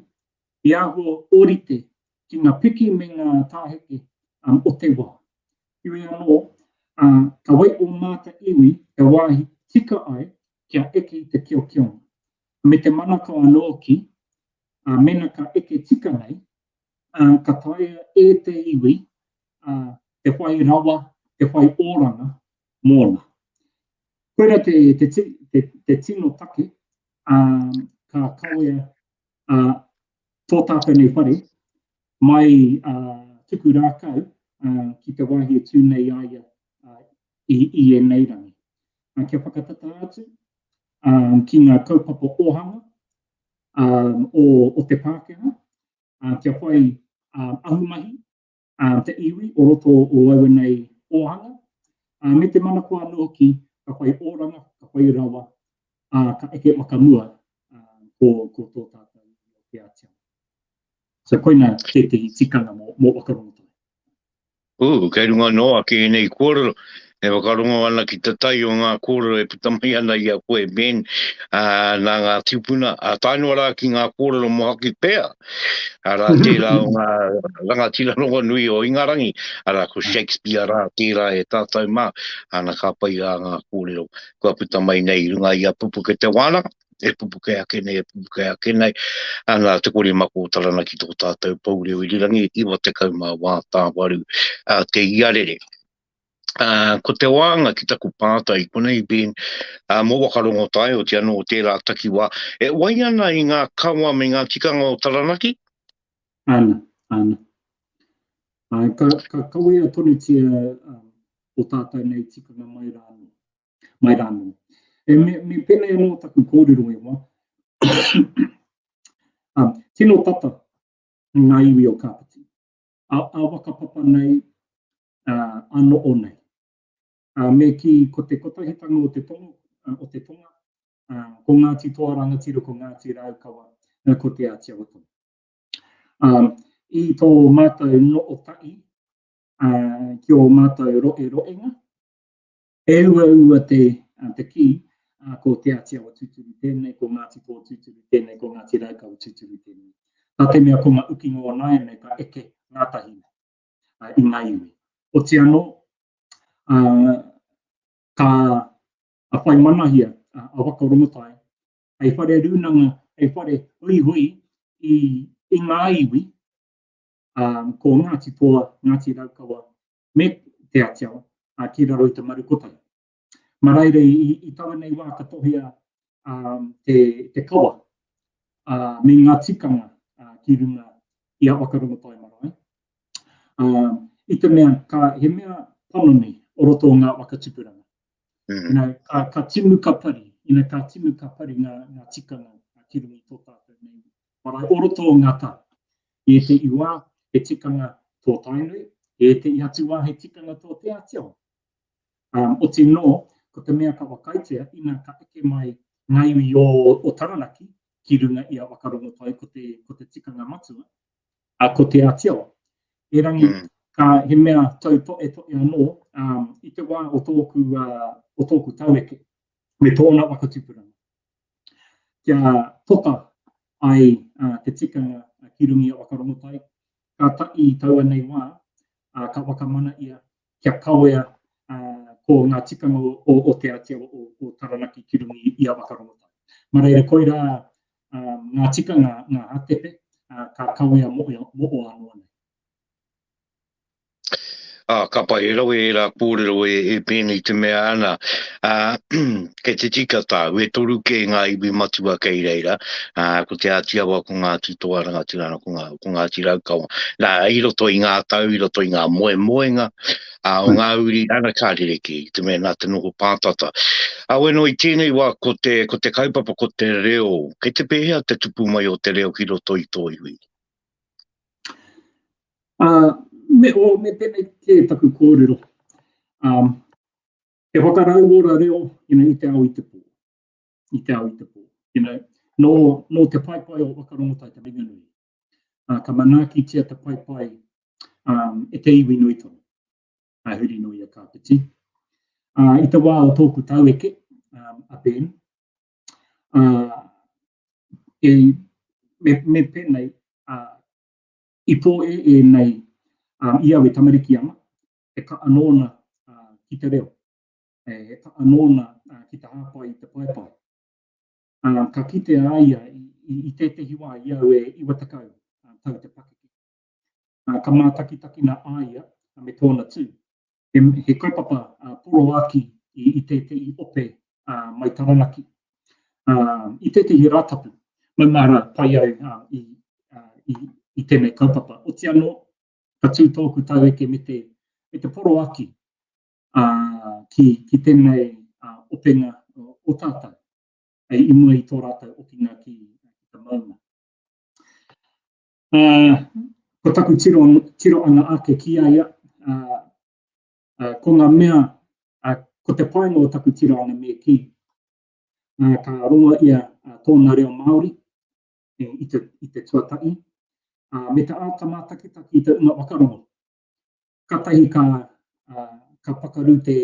i āhua ōrite ki ngā piki me ngā tāheke um, o te wā. Heoi anō, uh, ka wai o māta iwi te wāhi tika ai kia eke i te keokeonga. Me te manako anō ki, ā, mēnā ka eke tika nei, ā, ka taea e te iwi, ā, te whai rawa, te whai oranga mōna. Koirā te, te, te, te tino take, ā, ka kawea, ā, tō tātou nei whare mai, ā, tuku rākau, ā, ki te wāhi e tū nei a ia, ā, i, i ēnei rangi. Ā, kia whakatata atu, ā, ki ngā kaupapa ōhanga, ā, o, o te Pākehā, ā, kia whai, ahumahi te iwi o roto o aua nei ōhanga, me te manako anō hoki ka whai oranga, ka whai rawa, ā, ka eke whakamua ko, ko tō tātou iwi o Te Āti Awa. So koina tētehi tikanga mō, mō Wakarongotai. Ū, kei runga noa ake ēnei kōrero, e whakarongo ana ki te tai o ngā kōrero e puta mai ana i a koe, Ben, ā, nā ngā tūpuna, ā, tae noa rā ki ngā kōrero mō Hakipea, arā, tērā o ngā rangatira rongonui o Ingarangi, arā, ko Shakespeare rā tērā e tātou mā, ana ka pai rā ngā kōrero kua puta mai nei i runga i a Pupuke Te Wānanga, e pupuke ake nei, e pupuke ake nei, ana te kore mako o Taranaki tō tātou pou reo irirangi, 90 tāwaru a te iarere. Uh, ko te wānga ki taku pātai, konei Ben, uh, mō Wakarongotai, o te anō tērā takiwā, e wai ana i ngā kawa me ngā tikanga o Taranaki? Ana, ana. Uh, ka, ka kawea tonutia um, o tātou nei tikanga mai rā anō. Mai rā anō. E, me, me pēnei anō taku kōrero e wā. um, tino tata ngā iwi o Kāpiti. A, a whakapapa nei, a, a noo nei. A, me kī ko te kotahitanga o te tonga, o te tonga, a, ko Ngāti Toa Rangatira, ko Ngāti Raukawa, ko Te Āti Awa tonu. Um, I tō mātou noo tahi, ki ō mātou roeroenga. He uaua te, te kī, ko Te Āti Awa tūturu tēnei, ko Ngāti Toa tūturu tēnei, ko Ngāti Raukawa tūturu tēnei. Tā te mea ko ngā ukinga o nāianei ka eke ngātahi nei i ngā iwi. Oti anō, ka whai manahia a Waka Rongotai hei whare rūnanga, hei whare huihui i, i ngā iwi, ā, ko Ngāti Toa, Ngāti Raukawa me Te Āti Awa, ā, ki raro i te maru kotahi. Mā reira i, i taua nei wā ka tohea ā, te, te kawa ā, me ngā tikanga ā, ki runga i a Wakarongotai Marae. Ā, i te mea, ka, he mea panoni o roto o ngā waka tupuranga. Mm. You know, ka, ka timu ka pari, you know, ka timu ka pari ngā, ngā tikanga ki runga i tō tātou nei marae o roto o ngā tau. I ētehi wā, he tikanga tō Tainui, i ētehi atu wā, he tikanga tō Te Ātiawa. Um, oti nō, ko te mea ka whakaaetia, ina ka eke mai ngā iwi o, o Taranaki ki runga i a Wakarongotai, ko te, ko te tikanga matua, a, ko Te Ātiawa. Erangi, mm. ka, he mea tautoetoe anō um, i te wā o tōku, uh, o tōku taueke, me tōna whakatupuranga. Kia toka ai te tikanga ki runga i a Wakarongotai, ka taʻi i taua nei wā, ka whakamana ia kia kawea ko ngā tikanga o Te Āti Awa o Taranaki ki runga i a Wakarongotai. Mā reira, koirā ngā tikanga, ngā hātepe, ka kawea moʻo anō nei. Ā, ka pai, e rawe ērā kōrero e, e pēnei te mea ana, ā, kei te tika tāu, e toru kē ngā iwi matua kei reira, ā, ko Te Āti Awa, ko Ngāti Toa Rangatira, ko, Ngā, ko Ngāti Raukawa. Nā, i roto i ngā tau, i roto i ngā moemoenga, ā, o ngā uri, ana ka rerekē, i te mea nā te noho pātata. Ā, weno i tēnei wā, ko te, ko te kaupapa, ko te reo, kei te pēhea te tupu mai o te reo ki roto i tō iwi? Uh, me, oh, me pēnei kē taku kōrero. Um, he whakarauora reo you know, i te ao i te pō. I te ao i te pō. You know, nō, nō te paepae o Wakarongotai te Ringanui. Uh, ka manaakitia te paepae um, e te iwi nui tonu. Uh, huri nō i a Kāpiti. Uh, I te wā o tōku taueke, um, a Ben, uh, e, me, me pēnei, uh, i pōēē nei um, i au e tamariki ana, he kaha nōna uh, ki te reo, e, he kaha nōna uh, ki te hāpai i te paepae. Um, ka kite a ia i, i, i tētehi wā i au e 90 uh, tau te pakeke. Uh, ka mātakitakina a ia me tōna tū. He, he kaupapa uh, poroaki i, i tētehi ope uh, mai Taranaki. Uh, i tētehi rātapu, maumahara pai au uh, i, uh, i, i tēnei kaupapa. Oti anō, ka tū tōku taueke me te, me te poroaki uh, ki, ki tēnei uh, openga o, o tātou, i mua i tō rātou okinga ki, ki te maunga. Uh, Ko taku tiro, tiroanga ake ki a ia, ā, ā, ko ngā mea, ā, ko te painga o taku tiroanga me kī, ā, ka rongo ia tōna reo Māori i te, i te tuatahi, ā, me te āta mātakitaki i te unga whakarongo. Katahi ka, ā, ka pakaru te,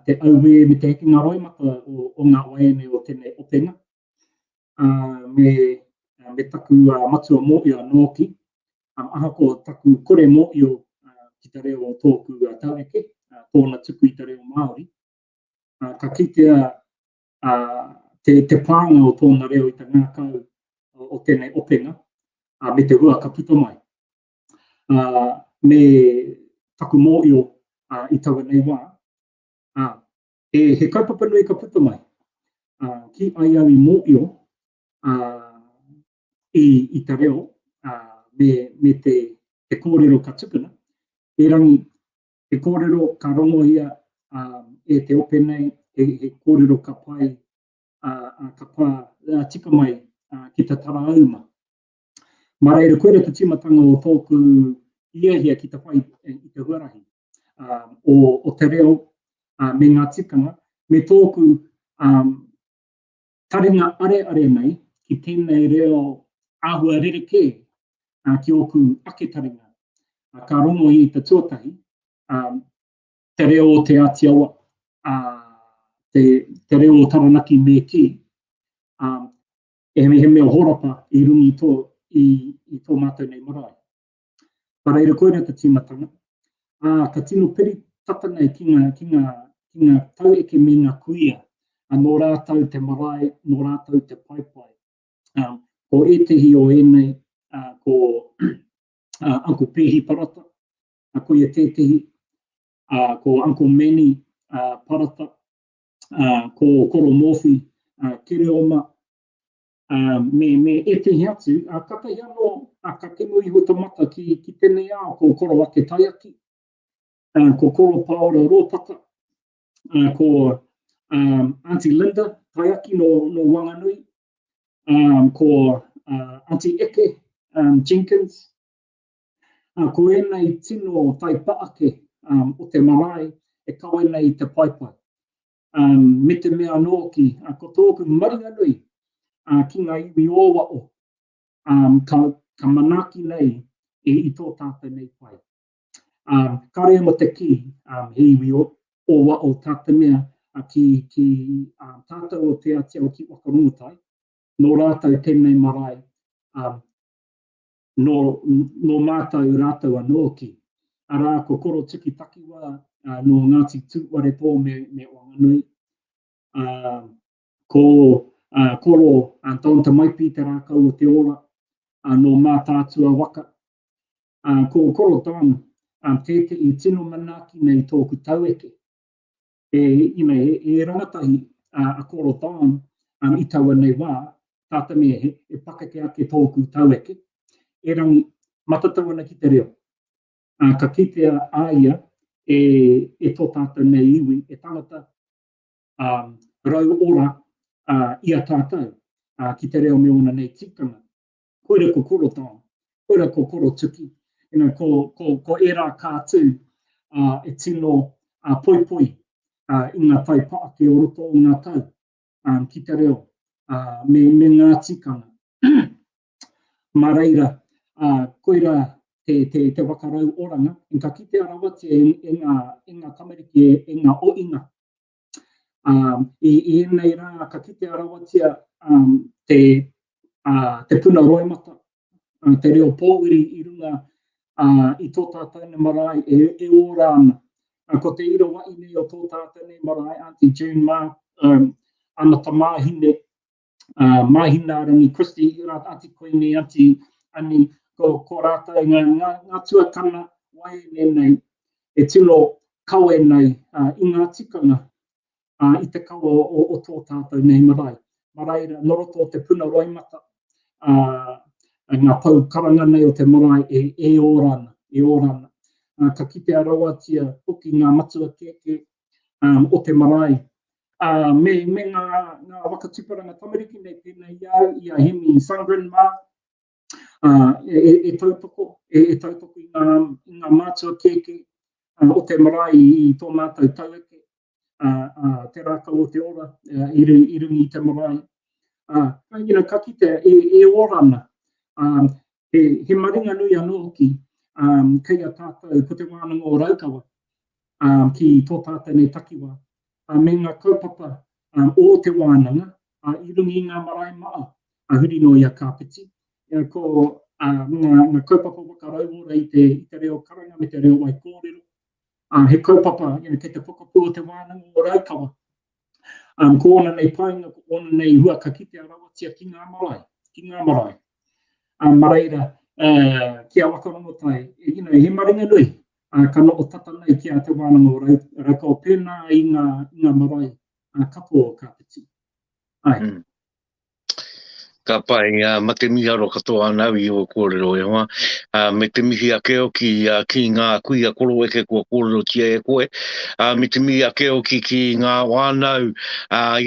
te auē me te hekenga roimata o, o ngā waeine o tēnei openga, ā, me, me taku matua mōhio anō hoki, ahakoa taku kore mōhio ki te reo o tōku taueke, tōna tuku i te reo Māori, ka kitea te, te pānga o tōna reo i te ngākau o tēnei openga, me te hua ka puta mai. Me taku mōhio i taua nei wā, He, he kaupapa nui ka puta mai. Uh, ki ai au i mōio uh, i, i te reo uh, me, me te, te kōrero ka tukuna. Erangi, he kōrero ka rongohia uh, e te ope nei, he, he kōrero ka pai, uh, uh, ka pā uh, tika mai uh, ki te tarāuma. Mā reira, koira te tīmatanga o tōku hiahia ki te whai i te huarahi. o, o te reo me ngā tikanga, me tōku um, taringa areare nei ki tēnei reo āhua rerekē uh, ki ōku ake taringa. Uh, ka rongo i te tuatahi, um, te reo o Te Ātiawa, uh, te, te reo o Taranaki me kī, um, e he mea horapa i runga i tō, i, i tō mātou nei marae. Ka reira koira te tīmatanga, ā, ka tino piri tata nei ki ngā, ki ngā, ki ngā taueke me ngā kuia, ā, nō rātou te marae, nō rātou te paepae. Ā, ko ētehi o ēnei, ā, ko ā, Uncle Pēhi Parata, ā, koia tētehi, ā, ko Uncle Manny ā, Parata, ā, ko Koro Mōwhi ā, Kereoma, ā, me, me ētehi atu, ā, katahi anō, ā, ka kemu iho te mata ki, ki tēnei ao, ko Koro Ake Taiaki, ā, ko Koro Paora Rōpata, ā, ko ā, Auntie Linda Taiaki nō, nō Wanganui, ā, ko ā, Auntie Eke um, Jenkins, ā, ko ēnei tino taipa ake um, o te marae e kawe nei i te paepae. Um, me te mea anō hoki, uh, ko tōku maringanui uh, ki ngā iwi o wao, um, ka, ka manaaki nei i, i tō tātou nei pae. Um, kāre mo te kī, um, he iwi o, o wao tā te mea uh, ki, ki um, tātou o Te Āti Awa ki Wakarongotai, nō rātou tēnei marae, um, nō, nō mātou rātou anō hoki. Arā, ko Koro Tuki Takiwa, nō Ngāti Tūwharetoa me, me Wanganui. Uh, ko uh, Koro uh, Don Te Maipi te rākau o te ora, uh, nō Mātaatua waka. Uh, ko Koro Don um, tētehi tino manaaki nei tōku taueke. E, you know, he, he rangatahi uh, a Koro Don um, i taua nei wā, tā te mea he, he pakeke ake tōku taueke, erangi matatau ana ki te reo. Uh, ka kitea a ia e, e tō tātou nei iwi, e tangata um, rau ora uh, i a tātou uh, ki te reo me ōna nei tikanga. Koira ko Koro Tom, koira ko Koro Tuki, you know, ko, ko, ko ērā kātū uh, e tino uh, poipoi uh, i ngā taipa ake o roto o ngā tau um, ki te reo uh, me, me ngā tikanga. Mā reira, uh, koira te, te, te wakarau oranga, en ka kitea rawatia e, e, ngā, e ngā tamariki, e, e ngā oinga. Um, i, I ēnei rā, ka kitea rawatia um, te, uh, te puna roimata, uh, te reo pōwiri i runga uh, i tō tātou nei marae e, e ora ana. Uh, ko te ira wa'i nei o tō tātou nei marae, Auntie June mā, um, ana tamāhine, uh, Māhinaarangi, Christy, Auntie Queenie, Auntie Ani, ko, ko rātou ngā, ngā, ngā tuakana waeine nei e tino kawe nei uh, i ngā tikanga uh, i te kawa o, o tō tātou nei marae. Mā reira, nō roto o te puna roimata, uh, ngā pou karanga nei o te marae e, e ora ana, e ora ana. Uh, ka kitea rawatia hoki ngā matua kēkē um, o te marae. Uh, me, me ngā, ngā whakatuparanga tamariki nei pēnei i au, i a Hemi Sundgren mā. E, e, e tautoko, e, e tautoko i ngā, i ngā mātua kēkē o te marae i, i tō mātou taueke, ā, ā, te rākau o te ora i, i runga i te marae. Ā, you know, ka kitea e, e ora ana. Ā, he, he maringa nui anō hoki um, kei a tātou ko te wānanga o Raukawa um, ki tō tātou nei takiwā, uh, me ngā kaupapa um, o te wānanga uh, i runga i ngā marae maa uh, huri noa i a Kāpiti. Uh, ko uh, ngā, ngā kaupapa waka rauora i te, i te reo karanga me te reo waikōrero, Uh, he kaupapa, you know, kei te pokapū o te wānanga o Raukawa. Um, ko ōna nei painga, ko ōna nei hua ka kitea rawatia ki ngā marae, ki ngā marae. Um, ma reira, uh, ki a Wakarongotai, you know, he maringa nui, uh, ka noho tata nei ki a te wānanga o Rau, Raukawa, pēnā i ngā, i ngā marae uh, katoa o Kāpiti. Ai. Mm. Ka pai, ma te miharo katoa ana au i ō kōrero e hoa, me te mihi ake hoki ki ngā kuia koroeke kua kōrerotia e koe, me te mihi ake hoki ki ngā whānau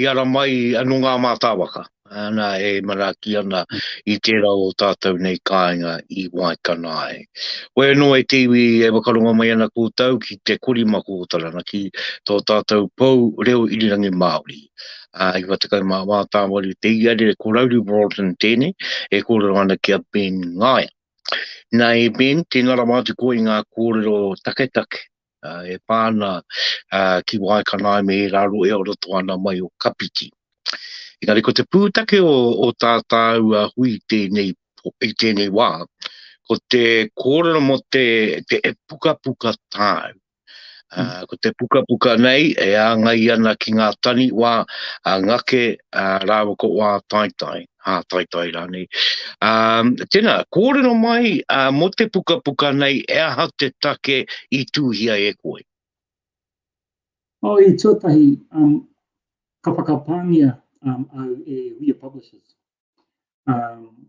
i ara mai nō ngā mātāwaka, ana, e manaaki ana i tērā o tātou nei kāinga i Waikanae. Koe anō e te iwi e whakarongo mai ana koutou ki te korimako o Taranaki, tō tātou pou reo irirangi Māori. Ā, 94 tāwaru te iarere ko Rauru Broughton tēnei e kōrero ana ki a Ben Ngaia. Nā e Ben, tēnā rawa atu koe i ngā kōrero taketake e pā ana ki Waikanae me ērā rohe o roto ana mai o Kapiti. Engari ko te pūtake o, o tā tāua hui tēnei, i tēnei wā, ko te kōrero mō te, te pukapuka tāu. Uh, ko te pukapuka nei e āngai ana ki ngā taniwha a Ngake uh, rāua ko Wā Taitai, Hā Taitai rānei. Um, tēnā, kōrero mai uh, mō te pukapuka nei, e aha te take i tūhia e koe? Oh, i tuatahi, um, ka whakapāngia um, au e Huia Publishers. Um,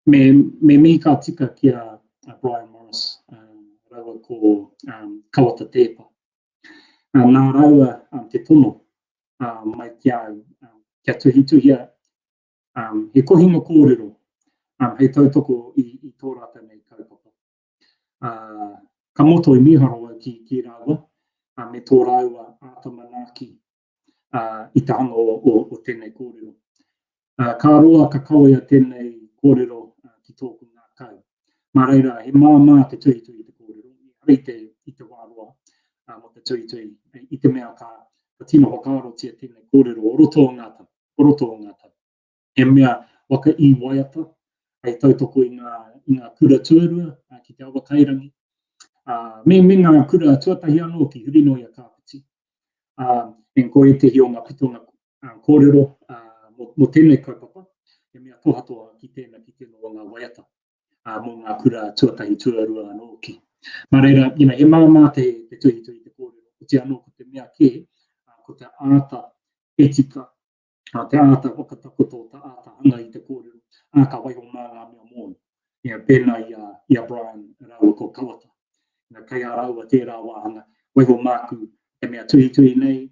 Me, me mihi ka tika ki a, a Brian Morris um, raua ko um, Kawata Tēpa. Uh, nā raua um, te tono uh, mai ki a au, um, kia tuhituhia um, he kohinga kōrero um, hei tautoko i, i tō rātou nei kaupapa. Uh, ka moto i mīharo au ki, ki rāua, uh, me tō rāua āta manaaki uh, i te hanga o, o, o tēnei kōrero. Uh, ka roa ka kawea tēnei kōrero uh, ki tōku ngākau. Mā reira, he māmā te tuhituhi i te kōrero, ehara i te, i te wā roa uh, mō te tuhituhi, i te mea ka, ka tino whakaarotia tēnei kōrero o roto o ngā tau, o roto o ngā tau. He mea waka i waiata, hei tautoko i ngā, i ngā kura tuarua uh, ki te Awakairangi, uh, me, me ngā kura tuatahi anō ki huri noa i a Kāpiti. Uh, and ko ētehi o ngā pitonga kōrero mō, mō tēnei kaupapa, he mea tohatoha ki tēnā, ki tēnā o ngā waiata mō ngā kura tuatahi, tuarua anō hoki. Nā reira, you know, he māmā te, te tuhituhi te kōrero, oti anō ko te mea kē, ko te āta etika, te āta whakatakoto, te āta hanga i te kōrero, ā, ka waiho mā ngā mea mōna. You know, pēnā i a, i a Brian rāua ko Kawata. You know, kei a rāua tērā wāhanga, waiho māku te mea tuhituhi nei,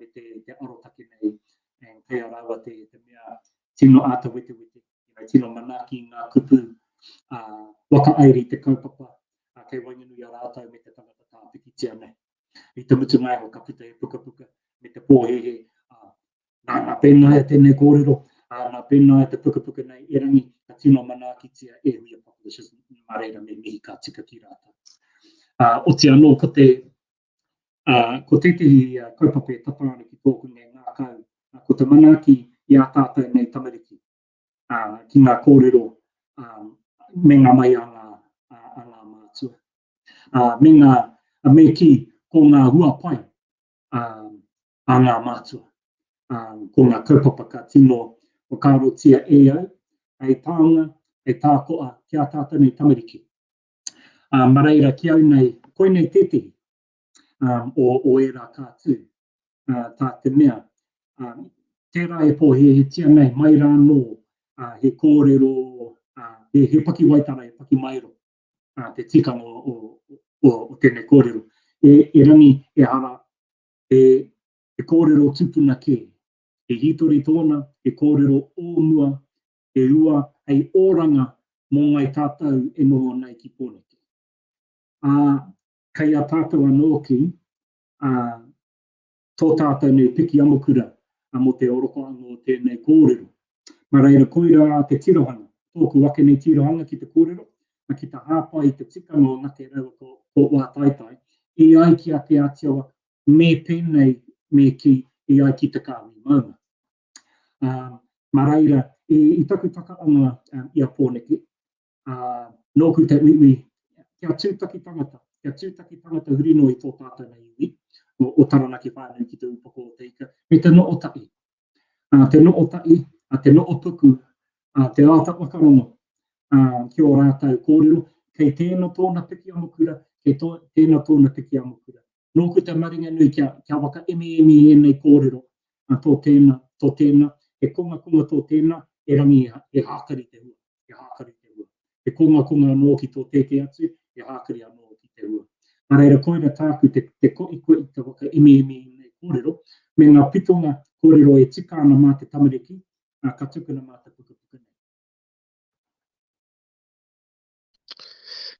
me te, te arotake nei, and kei a rāua te, te mea tino āta wetewete, you know, tino manaaki i ngā kupu, ā, whakairi te kaupapa, ā, kei waenganui i a rātou me te tangata tā pikitia nei. I te mutunga iho ka puta he pukapuka me te pōhēhē, ā, nā, nā Pēnaia tēnei kōrero, ā, nā Pēnaia te pukapuka nei, erangi, ka tino manaakitia e Huia Publishers, mā reira me mihi ka tika ki rātou. Ā, oti anō ko te, ā, ko tētehi kaupapa e tata ana ki tōku nei ngākau, ko te manaaki i ā tātou nei tamariki, ā, ki ngā kōrero, ā, me ngā mai a ngā, a ngā mātua. Ā, me ngā, me kī, ko ngā hua pai, ā, a ngā mātua. Ā, ko ngā kaupapa ka tino whakaarotia e au, hei taonga, hei tākoa ki ā tātou nei tamariki. Ā, mā reira ki au nei, koinei tētehi ā, o, o ērā ka tū, ā, tā te mea, ā, tērā e pōhēhētia nei mai rā anō, ā, he kōrero, ā, he, he pakiwaitara, he pakimaero, ā, te tikanga o, o, o, o tēnei kōrero. E, erangi, ehara, he, he kōrero tupuna kē. He hītori tōna, he kōrero o mua, he ua hei oranga mō ngai tātou e noho nei ki Pōneke. Ā, kei a tātou anō ki, ā, tō tātou nei piki amokura mō te orokohanga o tēnei kōrero. Nā reira, koirā te tirohanga, tōku ake nei tirohanga ki te kōrero, ki te hāpai i te tikanga o Ngake rāua ko, ko Wātaitai, e ai ki a Te Ātiawa, me pēnei, me kī, e ai ki te kāhui maunga. Ā, mā reira, i, i taku takaanga i a Pōneke, ā, nōku te uiui, kia tūtaki tangata, kia tūtaki tangata huri noa i tō tātou nei iwi, o, o Taranaki whānui ki te upoko o te ika, me te noota'i. Ā, te noota'i, ā, te noopuku, ā, te āta whakarongo, ā, ki ō rātou kōrero, kei tēnā tōna piki amokura, kei tō, tēnā tōna piki amokura. Nōku te maringanui kia, kia whakaemiemi ēnei kōrero, ā, tō tēnā, tō tēnā, he kongakonga tō tēnā, erangi he hākari te hua, he hākari te hua. He kongakonga anō ki tō tētehi atu, he hākari anō ki te hua. Nā reira, koira tāku te, te koʻikoʻi, te whakaemiemi i ēnei kōrero, me ngā pitonga kōrero e tika ana mā te tamariki, ā, ka tukuna mā te pukapuka nei.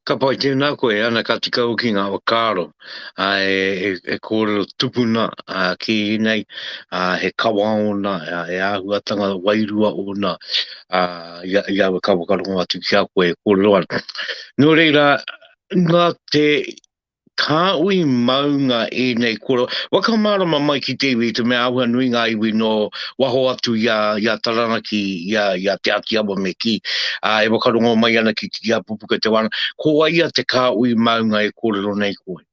Ka pai tēnā koe, ana ka tika hoki ngā whakaaro ā, e, e, e kōrero tupuna ā, ki nei, ā, he kawa ōna, ā, he āhuatanga wairua ōna, ā, i a, i a au e ka whakarongo atu ki a koe e kōrero ana. Nō reira, nā te Kāhui maunga ēnei koro. Whakamārama mai ki te iwi, te mea āhua nui ngā iwi nō waho atu i a, i a Taranaki, i a, i a Te Āti Awa me kī, ā, e whakarongo mai ana ki, ki a Pupuke Te Wānanga. Ko wai ia te kāhui maunga e kōrero nei koe?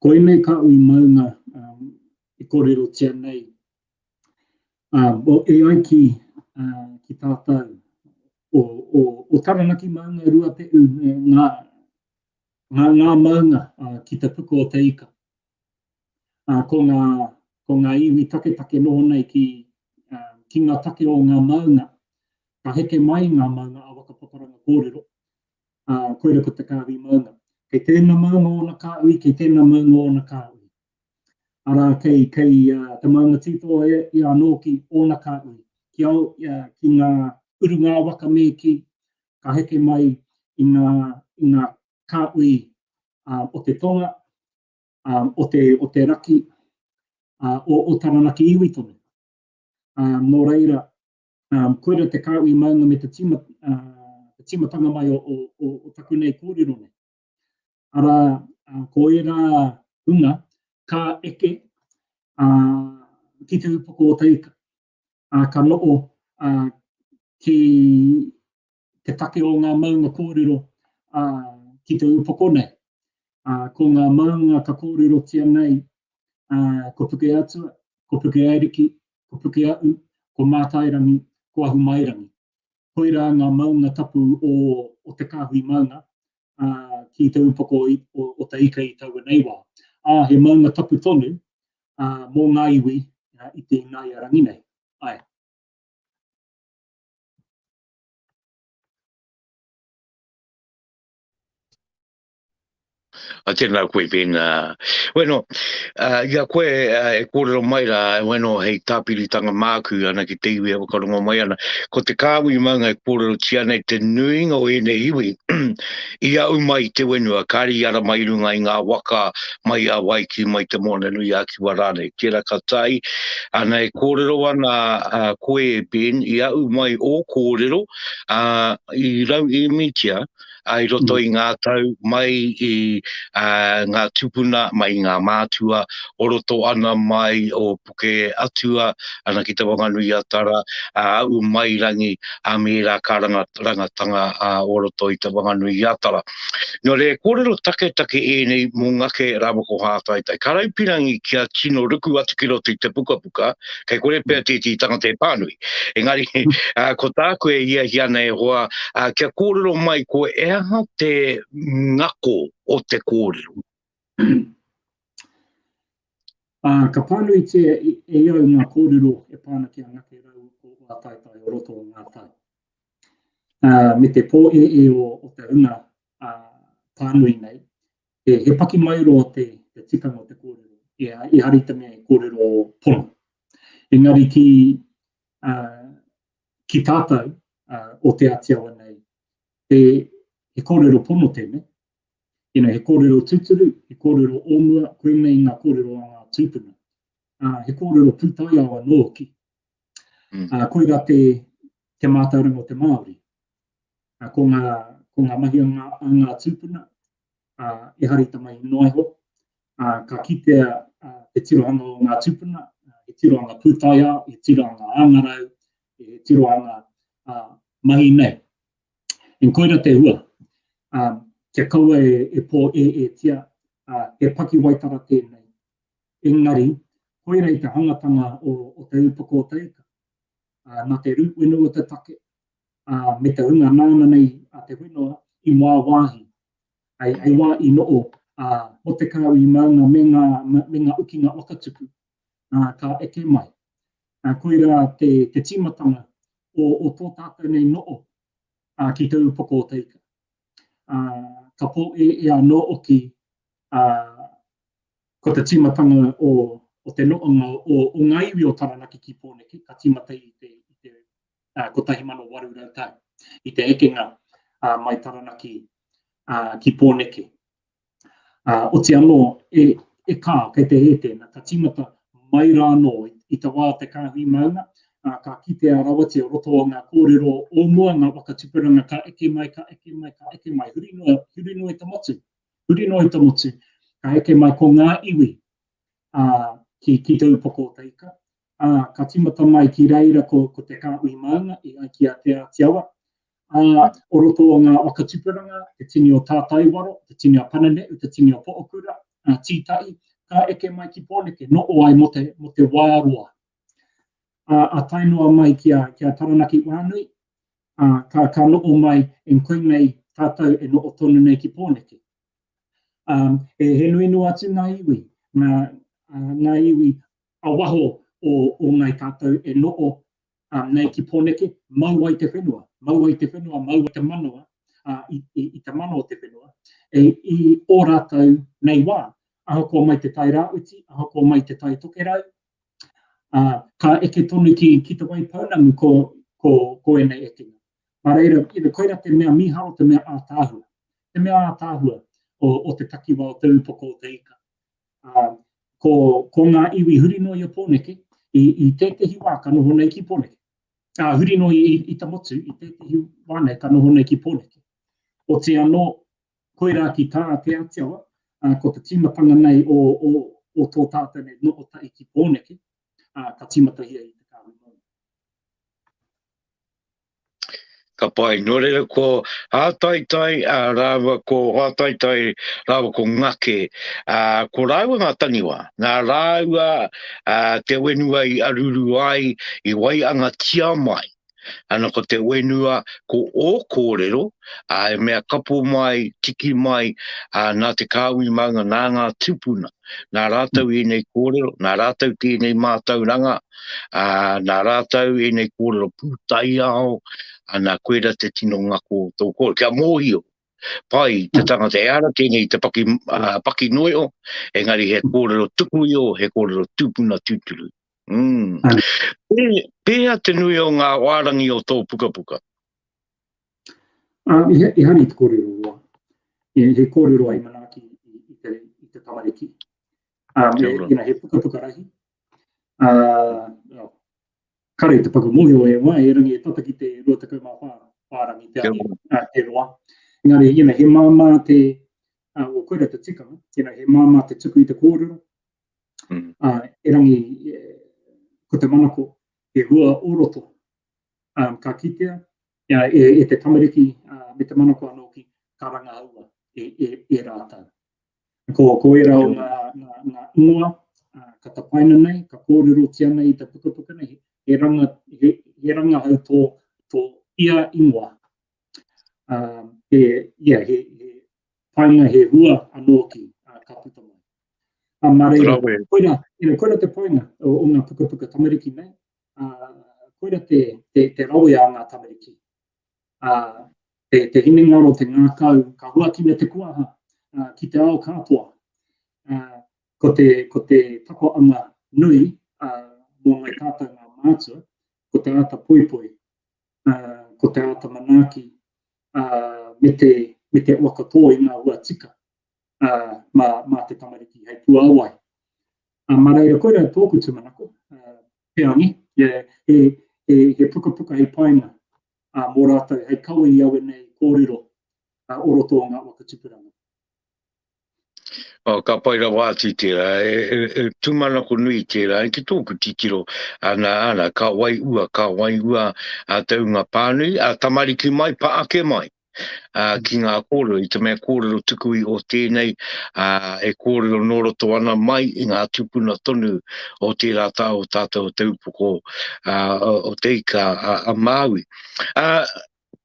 Koinei kāhui maunga um, e kōrerotia nei. Um, well, e ai ki, uh, ki tātou o, o, o Taranaki maunga Ruapeʻu, ngā, ngā, ngā maunga uh, ki te puku o te ika. Uh, ko, ngā, ko ngā iwi taketake noho nei ki, uh, ki ngā take o ngā maunga. Ka heke mai ngā maunga a Wakapaparanga kōrero, uh, koira ko te kāhui maunga. Kei tēnā maunga ōna kāhui, kei tēnā maunga ōna kāhui. Arā, kei, kei uh, te maunga tītō e, i anō ki ōna kāhui. Ki, au, uh, ki ngā urungā waka me ki, ka heke mai i ngā, i ngā kāhui uh, o te tonga, um, o, te, o te raki, uh, o, o Taranaki iwi tonu. Um, nō reira, um, koira te kāhui maunga me te, tima, uh, te timatanga mai o, o, o, o taku nei kōrero nei. Arā, ko ērā hunga ka eke ki te upoko o te ika, ka noho ki te take o ngā maunga kōrero ki te upoko nei. Ko ngā maunga ka kōrerotia nei, ko Pukeatua, ko Pukeariki, ko Pukeaʻu, ko Mātairangi, ko Ahumairangi. Koirā ngā maunga tapu o, o te kāhui maunga, ā, ki te upoko o, o, o te ika i taua nei wā. Ā, he maunga tapu tonu ā, mō ngā iwi ā, i te ināiarangi nei. Āe. A tēnā koe Ben. Bueno, uh, i a koe uh, e kōrero mai rā, bueno, hei tāpiritanga māku ana ki te iwi e whakarongo mai ana, ko te kāhui maunga e kōrerotia nei te nuinga o ēnei iwi, i au mai te whenua, kāre i ara mai i runga i ngā waka mai a Waiki, mai Te Moana-nui-a-Kiwa rānei. Tērā ka tae, ana e kōrero ana uh, koe Ben, i au mai ō kōrero, uh, i rauemitia, i roto i ngā tau mai i ngā tupuna, mai i ngā mātua, o roto ana mai o Puke Atua, ana ki Te Whanganui-a-Tara, a Aumairangi, a me ērā kārangarangatanga o roto i Te Whanganui-a-Tara. Nō reira, kōrero taketake ēnei mō Ngake rāua ko Hātaitai. Ka raupirangi kia tino ruku atu ki roto i te pukapuka, kei kore pea tētehi tangata e pānui. Engari, ko tāku e hiahia ana e hoa, kia kōrero mai koe e aha te ngako o te kōrero? Ā, ka pānuitia e au ngā kōrero e pā ana ki a Ngake rāua ko Ōtaitai o roto o ngā tau. Ā, me te pōēē o, o te hunga ā, pānui nei, he, he pakimaeroa te, te tikanga o te kōrero, e, ehara i te mea he kōrero pono. Engari ki, ā, ki tātou, o Te Āti Awa nei, he, he kōrero pono tēnei, you know, he kōrero tūturu, he kōrero o mua, koinei ngā kōrero a ngā tūpuna. Uh, he kōrero pūtaiao anō hoki. Mm. Uh, koirā te, te mātauranga o te Māori. Uh, ko, ngā, ko ngā mahi a ngā, a ngā tūpuna, uh, ehara i te mahi noa iho, uh, ka kitea uh, te tirohanga o ngā tūpuna, uh, he tirohanga pūtaiao, he tirohanga āngarau, he tirohanga uh, mahi nei. And koira te hua, uh, kia kaua e, e pō-e-e-tia, uh, he pakiwaitara tēnei. Engari, koira i te hangatanga o, o te upoko o te ika. Uh, nā te rū whenua te take, uh, me te hunga nāna nei a te whenua i wāwāhi, hei, hei wā i no'o uh, mo te kāhui maunga me ngā, me ngā ukinga whakatupu, uh, ka eke mai. Uh, koirā te, te tīmatanga o, o tō tātou nei no'o uh, ki te upoko o te ika. Uh, ka pō-e-e anō oki uh, ko te tīmatanga o, o te no'onga o, o ngā iwi o Taranaki ki Pōneke, ka tīmata i te, i te uh, 1800 tau, i te ekenga uh, mai Taranaki uh, ki Pōneke. Uh, oti anō, e, e kā, kei te hē tēnā, ka tīmata mai rā anō i, i te wā o te kāhui maunga, uh, ka kitea rawatia roto o ngā kōrero o mua, ngā waka tupuranga ka eke mai, ka eke mai, ka eke mai, huri noa, huri noa i te motu. Huri noa i te motu, ka eke mai ko ngā iwi ā, ki, ki Te Upoko o Te Ika, ā, ka tīmata mai ki reira ko, ko te kāhui maunga e ai ki a Te Āti Awa, ā, o roto o ngā waka tupuranga, te tini o Tātaiwaro, te tini o Pananeu, te tini o Pookura, ā, Tītahi, ka eke mai ki Pōneke, noho ai mō te, mō te wā roa. Ā, ā tae noa mai ki a, ki a Taranaki Whānui, ā, ka, ka noho mai, and koinei tātou e noho tonu nei ki Pōneke. Ā, he, he nui noa atu ngā iwi, ngā, ā, ngā iwi a waho o, o ngāi tātou e noho ā, nei ki Pōneke, mau ai te whenua, mau ai te whenua, mau ai te manawa, ā, i, i, i te mana o te whenua, e, i ō rātou nei wā, ahakoa mai te Tai Rāwhiti, ahakoa mai te Tai Tokerau, ā, ka eke tonu ki, ki Te Waipounamu ko, ko, ko ēnei ekenga. Nā reira, you know, koirā te mea mīharo, te mea ātaahua. Te mea ātaahua o, o te takiwā o Te Upoko o Te Ika. Ā, ko, ko ngā iwi huri noa i a Pōneke, i, i tētehi wā ka noho nei ki Pōneke. Ā, huri noa i, i te motu, i tētehi wā nei ka noho nei ki Pōneke. Oti anō, koirā ki tā Te Atiawa, ā, ko te tīmatanga nei o, o, o tō tātou nei noho tahi ki Pōneke, ā, ka tīmatahia i te kāhui maunga. Ka pai. Nō reira ko Hātaitai ā, rāua ko Hātaitai rāua ko Ngake, ā, ko rāua ngā taniwha. Nā rāua ā, te whenua i aruru ai, i waiangatia mai. Ana ko te whenua, ko ō kōrero, ā, e mea kapo mai, tiki mai, ā, nā te kāhui maunga, nā ngā tūpuna. Nā rātou ēnei kōrero, nā rātou tēnei mātauranga, ā, nā rātou ēnei kōrero pūtaiao, ana koira te tino ngako o tō kōrero. Kia mōhio, pai te tangata, ehara tēnei i te paki, uh, paki noio, engari he kōrero tuku iho, he kōrero tūpuna tūturu. Mm. Pē, pēhea te nui o ngā wārangi o tō pukapuka? Uh, i, i hari te kōrero roa. He, he kōrero ai manaaki i, i, te, i te tamariki. Um, he, you know, he pukapuka rahi. Uh, kare te paku mōhio e wā, e rangi e tata ki te 24 whārangi te, ahi, uh, te roa. Engari, you know, he māmā te, uh, o koira te tikanga, you know, he māmā te tuku i te kōrero, Mm. Uh, erangi, ko te manako, he hua o roto, um, ka kitea e, e, e te tamariki uh, me te manako anō ki ka rangahaua e, e, e rātou. Ko, ko era o ngā, ngā, ngā ingoa uh, ka tapaina nei, ka kōrerotia nei i te pukapuka nei, he, ranga, he, he rangahau tō, tō ia ingoa. Uh, he, yeah, he, he painga, he hua anō ki uh, ka puta mai. A, mā reira, koira, you know, koira te painga o, o ngā pukapuka tamariki nei, uh, koira te, te, te rawe a ngā tamariki. Uh, te, te hinengaro, te ngākau, ka huakina te kuaha uh, ki te ao katoa. Uh, ko te, ko te takoanga nui uh, mō ngai tātou ngā mātua, ko te āta poipoi. Uh, ko te āta manaaki ā, me te, me te whakatō i ngā hua tika ā, mā, mā te tamariki hei puāwai. Ā, mā reira, koirā tōku tūmanako, ā, peangi, yeah, he, he, he pukapuka hei painga ā, mō rātou hei kawe i au ēnei kōrero ā, o roto o ngā waka tupuranga. Oh, ka pai rawa atu tērā, e, e, e tūmanako nui tērā, e ki tōku titiro, ana, ana, ka wai ua, ka wai ua a te unga pānui, a tamariki mai, pa ake mai, a, ki ngā kōrero, i te mea kōrero tuku i o tēnei, a, e kōrero nō roto ana mai i ngā tūpuna tonu o tērā tā o tātou o te upoko a, o, o te ika a, a Māui. A,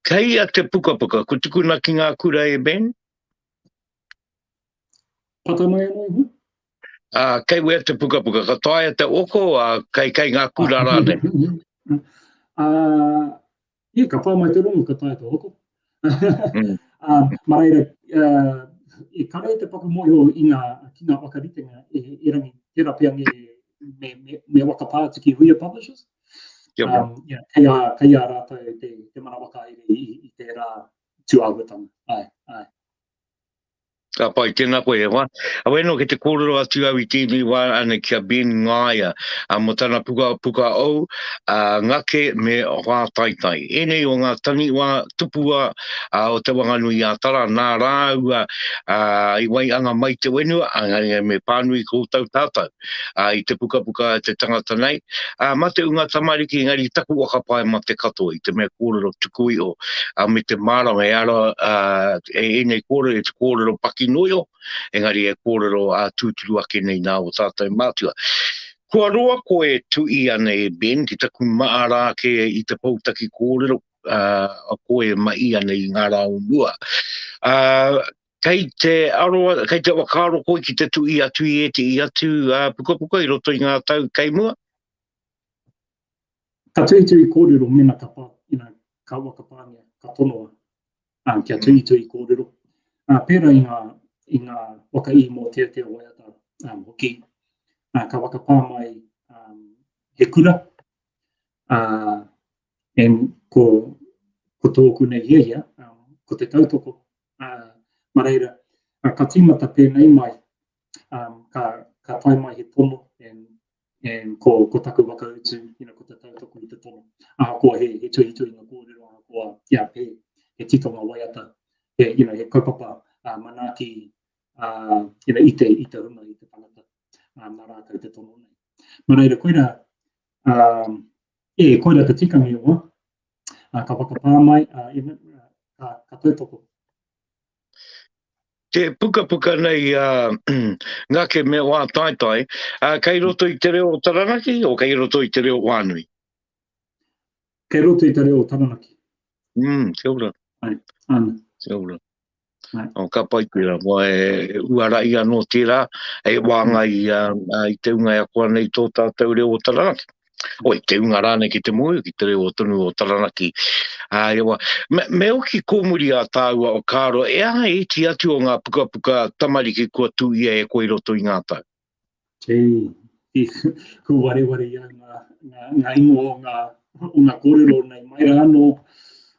kei a te pukapuka, ko tukuna ki ngā kura e Ben? Pata mai anō iho? Ā, kei wea te pukapuka, ka taea te oko, ā, kei, kei ngā kura rānei? Ā, yeah, ka pā mai te rongo, ka taea te oko. mm. Ā, mā reira, uh, e kare te paku mōhio i ngā, ki ngā whakaritenga e, erangi, tērā pea me, me, me, me whakapā atu ki Huia Publishers. Kia ora. Um, yeah, kei a, kei a rātou te, te mana whakahaere i, i tērā tūāhuatanga. Ai, ai. Ka pai, tēnā koe e hoa. Aweno ki te kōrero atu au i tēnei wā ana ki a Ben Ngaia a, mō tana puka, puka ou, a, Ngake me Whātaitai. Ēnei o ngā taniwha tupua a, o Te Wanganui a Tara, nā rāua a, i waianga mai te whenua, a, me pānui koutou tātou. ā, i te pukapuka a te tangata nei, ā, mā te unga tamariki, engari taku whakapae mā te katoa i te mea kōrero tuku iho, ā, me te mārama e ara, ā, e ēnei kōrero, e te kōrero paki noa iho, engari e kōrero ā tūturu ake nei nā ō tātou mātua. Kua roa koe e tuhi ana e Ben ki taku maara ake i te poutaki kōrero, ā, koe e mahi ana i ngā rā o mua. Ā, Kei te aro, kei te whakaaro koe ki te tuhi atu i ētehi atu uh, pukapuka i roto i ngā tau kei mua? Ka tuhituhi kōrero mena ka, pā, you know, ka whakapāngia, ka tonoa um, kia mm. tuhituhi kōrero. Uh, pērā i ngā, i ngā waka i mō te te waiata um, hoki, uh, ka whakapā mai um, he kura, uh, and ko, ko tōku nei hiahia, um, ko te tautoko Ā, mā reira, ka tīmata pēnei mai, ā, ka, ka tae mai he tono, and, and ko, ko taku whakautu, you know, ko te tautoko i te tono. Ahakoa he, he tuhituhinga kōrero, ahakoa, yeah, he, he titonga waiata, he, you know, he kaupapa uh, manaaki uh, you know, i te, i te hunga, i te tangata, uh, nā rātou te tono nei. Mā reira, koira, um, e, koira te tikanga i oa, uh, ka whakapā mai, uh, ka, ka tautoko. Te pukapuka nei a uh, Ngake me wā taitai, uh, kei roto i te reo o Taranaki o kei roto i te reo whānui? Kei roto i te reo o Taranaki. Mm, kia ora. Ai, ana. Kia ora. Ai. O, ka pai tērā, moa e uara i anō tērā, e wāngai i, uh, i te unga e ako ana i tō tātou reo o Taranaki. Oi, te unga rānei ki te mōhio ki te reo tonu o Taranaki. Ā, ewa, me, me oki kōmuri a tāua o Kāro, e aha iti atu o ngā pukapuka tamariki kua tūia e koe i roto i ngā tau? Ei, i, ku wareware i au ngā, ngā, ngā ingoa o ngā, o ngā kōrero nei mai rā anō,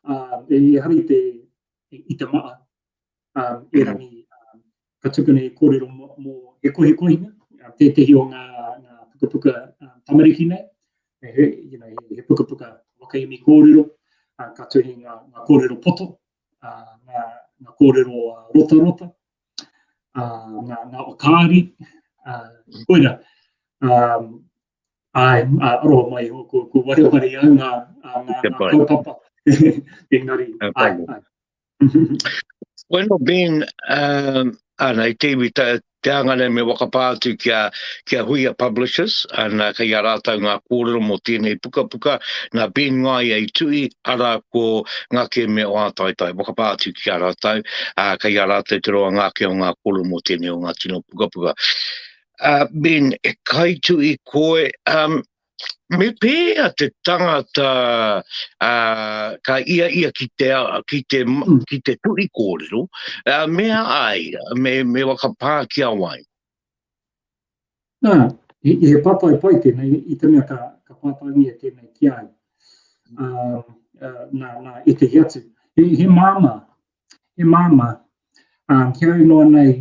ā, e, ehara i te, i te maa, um, erangi um, ka tukuna he kōrero mō, mō he kohikohinga, tētehi o ngā, ngā pukapuka um, tamariki nei, he, you know, he, he pukapuka whakaemi kōrero, uh, ka tuhi ngā, ngā kōrero poto, uh, ngā, ngā kōrero uh, rotarota, uh, ngā, ngā whakaari, uh, koira, um, ai, uh, aroha mai, ko, ko wareware au ngā, ngā, ngā kaupapa, engari, ai, ai. Bueno, Ben, um, ana, i te iwi te, te anga nei me whakapā atu ki a, ki a Huia Publishers, ana, kei a rātou ngā kōrero mō tēnei pukapuka, nā Ben Ngaia i tuhi, arā ko Ngake me Oātaitai, whakapā atu ki a rātou, ā, kei a rātou te roa ngake o ngā kōrero mō tēnei o ngā tino pukapuka. Uh, Ben, e kaituhi koe, um, Me pēhea te tangata ā, ka ia ia ki te, ki te, mm. ki te tuhi kōrero, ā, me ai, me, me whakapā ki a wai? Nā, he, he pātai pai tēnei, i te mea ka, ka pātaingia tēnei ki a au. uh, uh, nā, nā ētehi atu. He, he māmā, he māmā, um, ki au noa nei,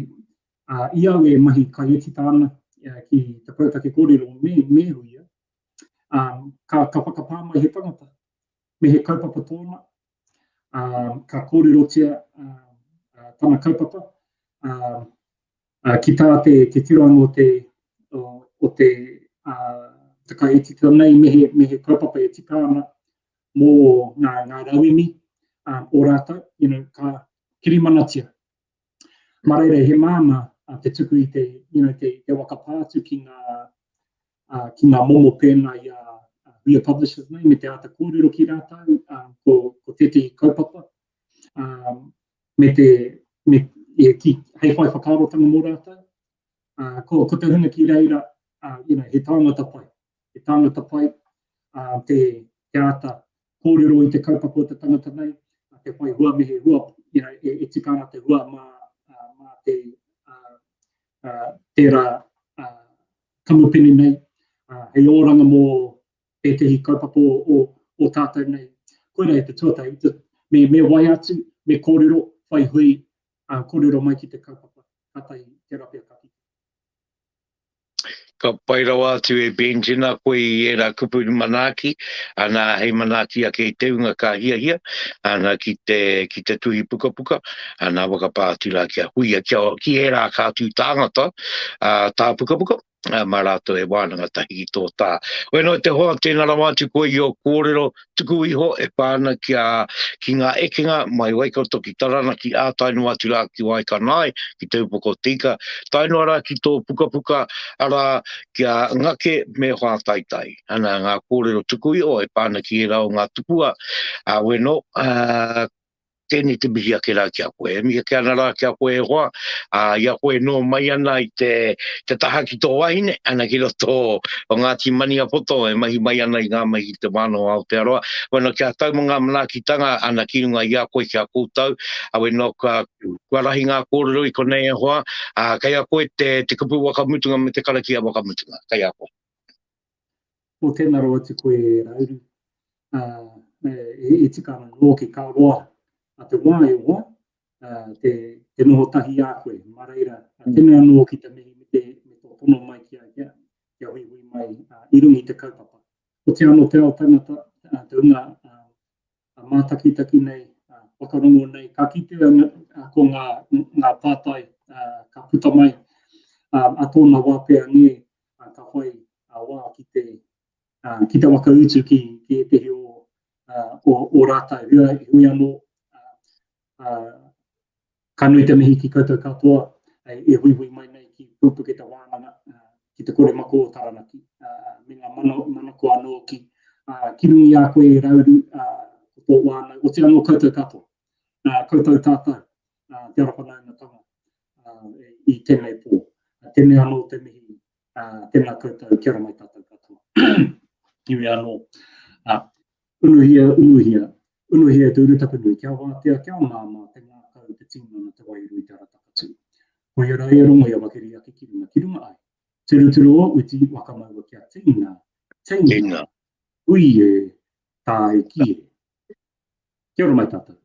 uh, i au e mahi kaietita ana uh, ki te poutake kōrero me, me huia, um, ka, ka whakapā mai he tangata, me he kaupapa tōna, uh, ka kōrerotia uh, tana kaupapa, uh, uh, ki tā te, te tirohanga o te, o, o te, uh, te kaietita nei me he, me he kaupapa e tika ana mō ngā, ngā rauemi um, o rātou, you know, ka kirimanatia. Mā reira, he māmā uh, te tuku i te, you know, te, te whakapā atu ki ngā, uh, ki ngā momo pēnā i a Huia Publishers nei, me te āta kōrero ki rātou, uh, ko, ko tētehi kaupapa, um, me te, me, e, ki, hei whai whakaarotanga mō rātou. Uh, ko, ko te hunga ki reira, uh, you know, he tāngata pai. He tāngata pai uh, te, te āta kōrero i te kaupapa o te tangata nei, uh, te whai hua me he hua, you know, e, e tika ana te hua mā, uh, mā te, uh, uh, tērā uh, kamupene nei, uh, hei oranga mō tētehi kaupapa o, o, o tātou nei. Koirā te tuatahi, te, me, me wai atu, me kōrero, whai hui, uh, kōrero mai ki te kaupapa, kātahi tērā pea ka kite. Ka pai rawa atu e Ben, tēnā koe i ērā kupu manaaki, ana hei manaaki ake i te unga ka hiahia, ana ki te, ki te tuhi pukapuka, ana whakapā atu rā kia huia, kia, ki ērā ka tū tāngata, ā, tā pukapuka, ā, mā rātou e wānanga tahi ki tō tā. Wēnā te hoa, tēnā rawa atu koe i ō kōrero tuku iho e pā ana ki a, ki ngā ekenga mai Waikato ki Taranaki ā tae noa atu rā ki Waikanae, ki Te Upoko o Te Ika, tae noa rā ki tō pukapuka, arā, ki a Ngake me Whātaitai. Ana ngā kōrero tuku iho e pā ana ki ērā o ngā tupua, ā, wēnō, ā, tēnei te mihi ake rā ki a koe. E mihi ake ana rā ki a koe e hoa, ā, i a koe nō mai ana i te, te taha ki tō wahine, ana ki roto o Ngāti Maniapoto e mahi mai ana i ngā mahi ki te Wānanga o Aotearoa. Bueno, kia tau mō ngā manaakitanga, ana ki runga i a koe, ki a koutou, a weno, kua, kua rahi ngā kōrero i konei e hoa, ā, kei a koe te, te kupu whakamutunga me te karakia whakamutunga, kei a koe. O tēnā rawa atu koe e Rauru, ā, e, e tika ana nōki ka roa a te wā e hoa, ā, te, te noho tahi a koe. Mā reira, mm. tēnā anō ki te mihi me te, me tō tono mai ki a, kia, kia huihui mai ā, i runga i te kaupapa. Ko te anō te ao tangata, ā, te hunga ā, mātakitaki nei, whakarongo nei, ka kitea ko ngā, ngā pātai ka puta mai a tōna wā pea nē, ka whai wā ki te, ki te whakautu ki, ki ētehi o, o, o rātou. Hui, hui anō, Ka nui te mihi ki koutou katoa e huihui mai nei ki Pūpuke Te Wānanga, ki Te Koremako o Taranaki, me ngā manako anō ki, ki runga i a koe e Rauru, ko tō whānau, otirā anō koutou katoa, koutou tātou, te ara whanaungatanga i tēnei pō. Tēnei anō te mihi Tēnā koutou, kia ora mai tātou katoa. Iwi anō. Unuhia, unuhia, unuhia te urutapunui, kia wātea, kia māmā te ngākau, te tinana, te wairua i te ara takatū. Koia rā e rongo i a Wakeri ake ki runga, ki runga ai. Turuturu o uti, waka maua kia tīna, tīna, ui e, tāe ki e. Kia ora mai tātou.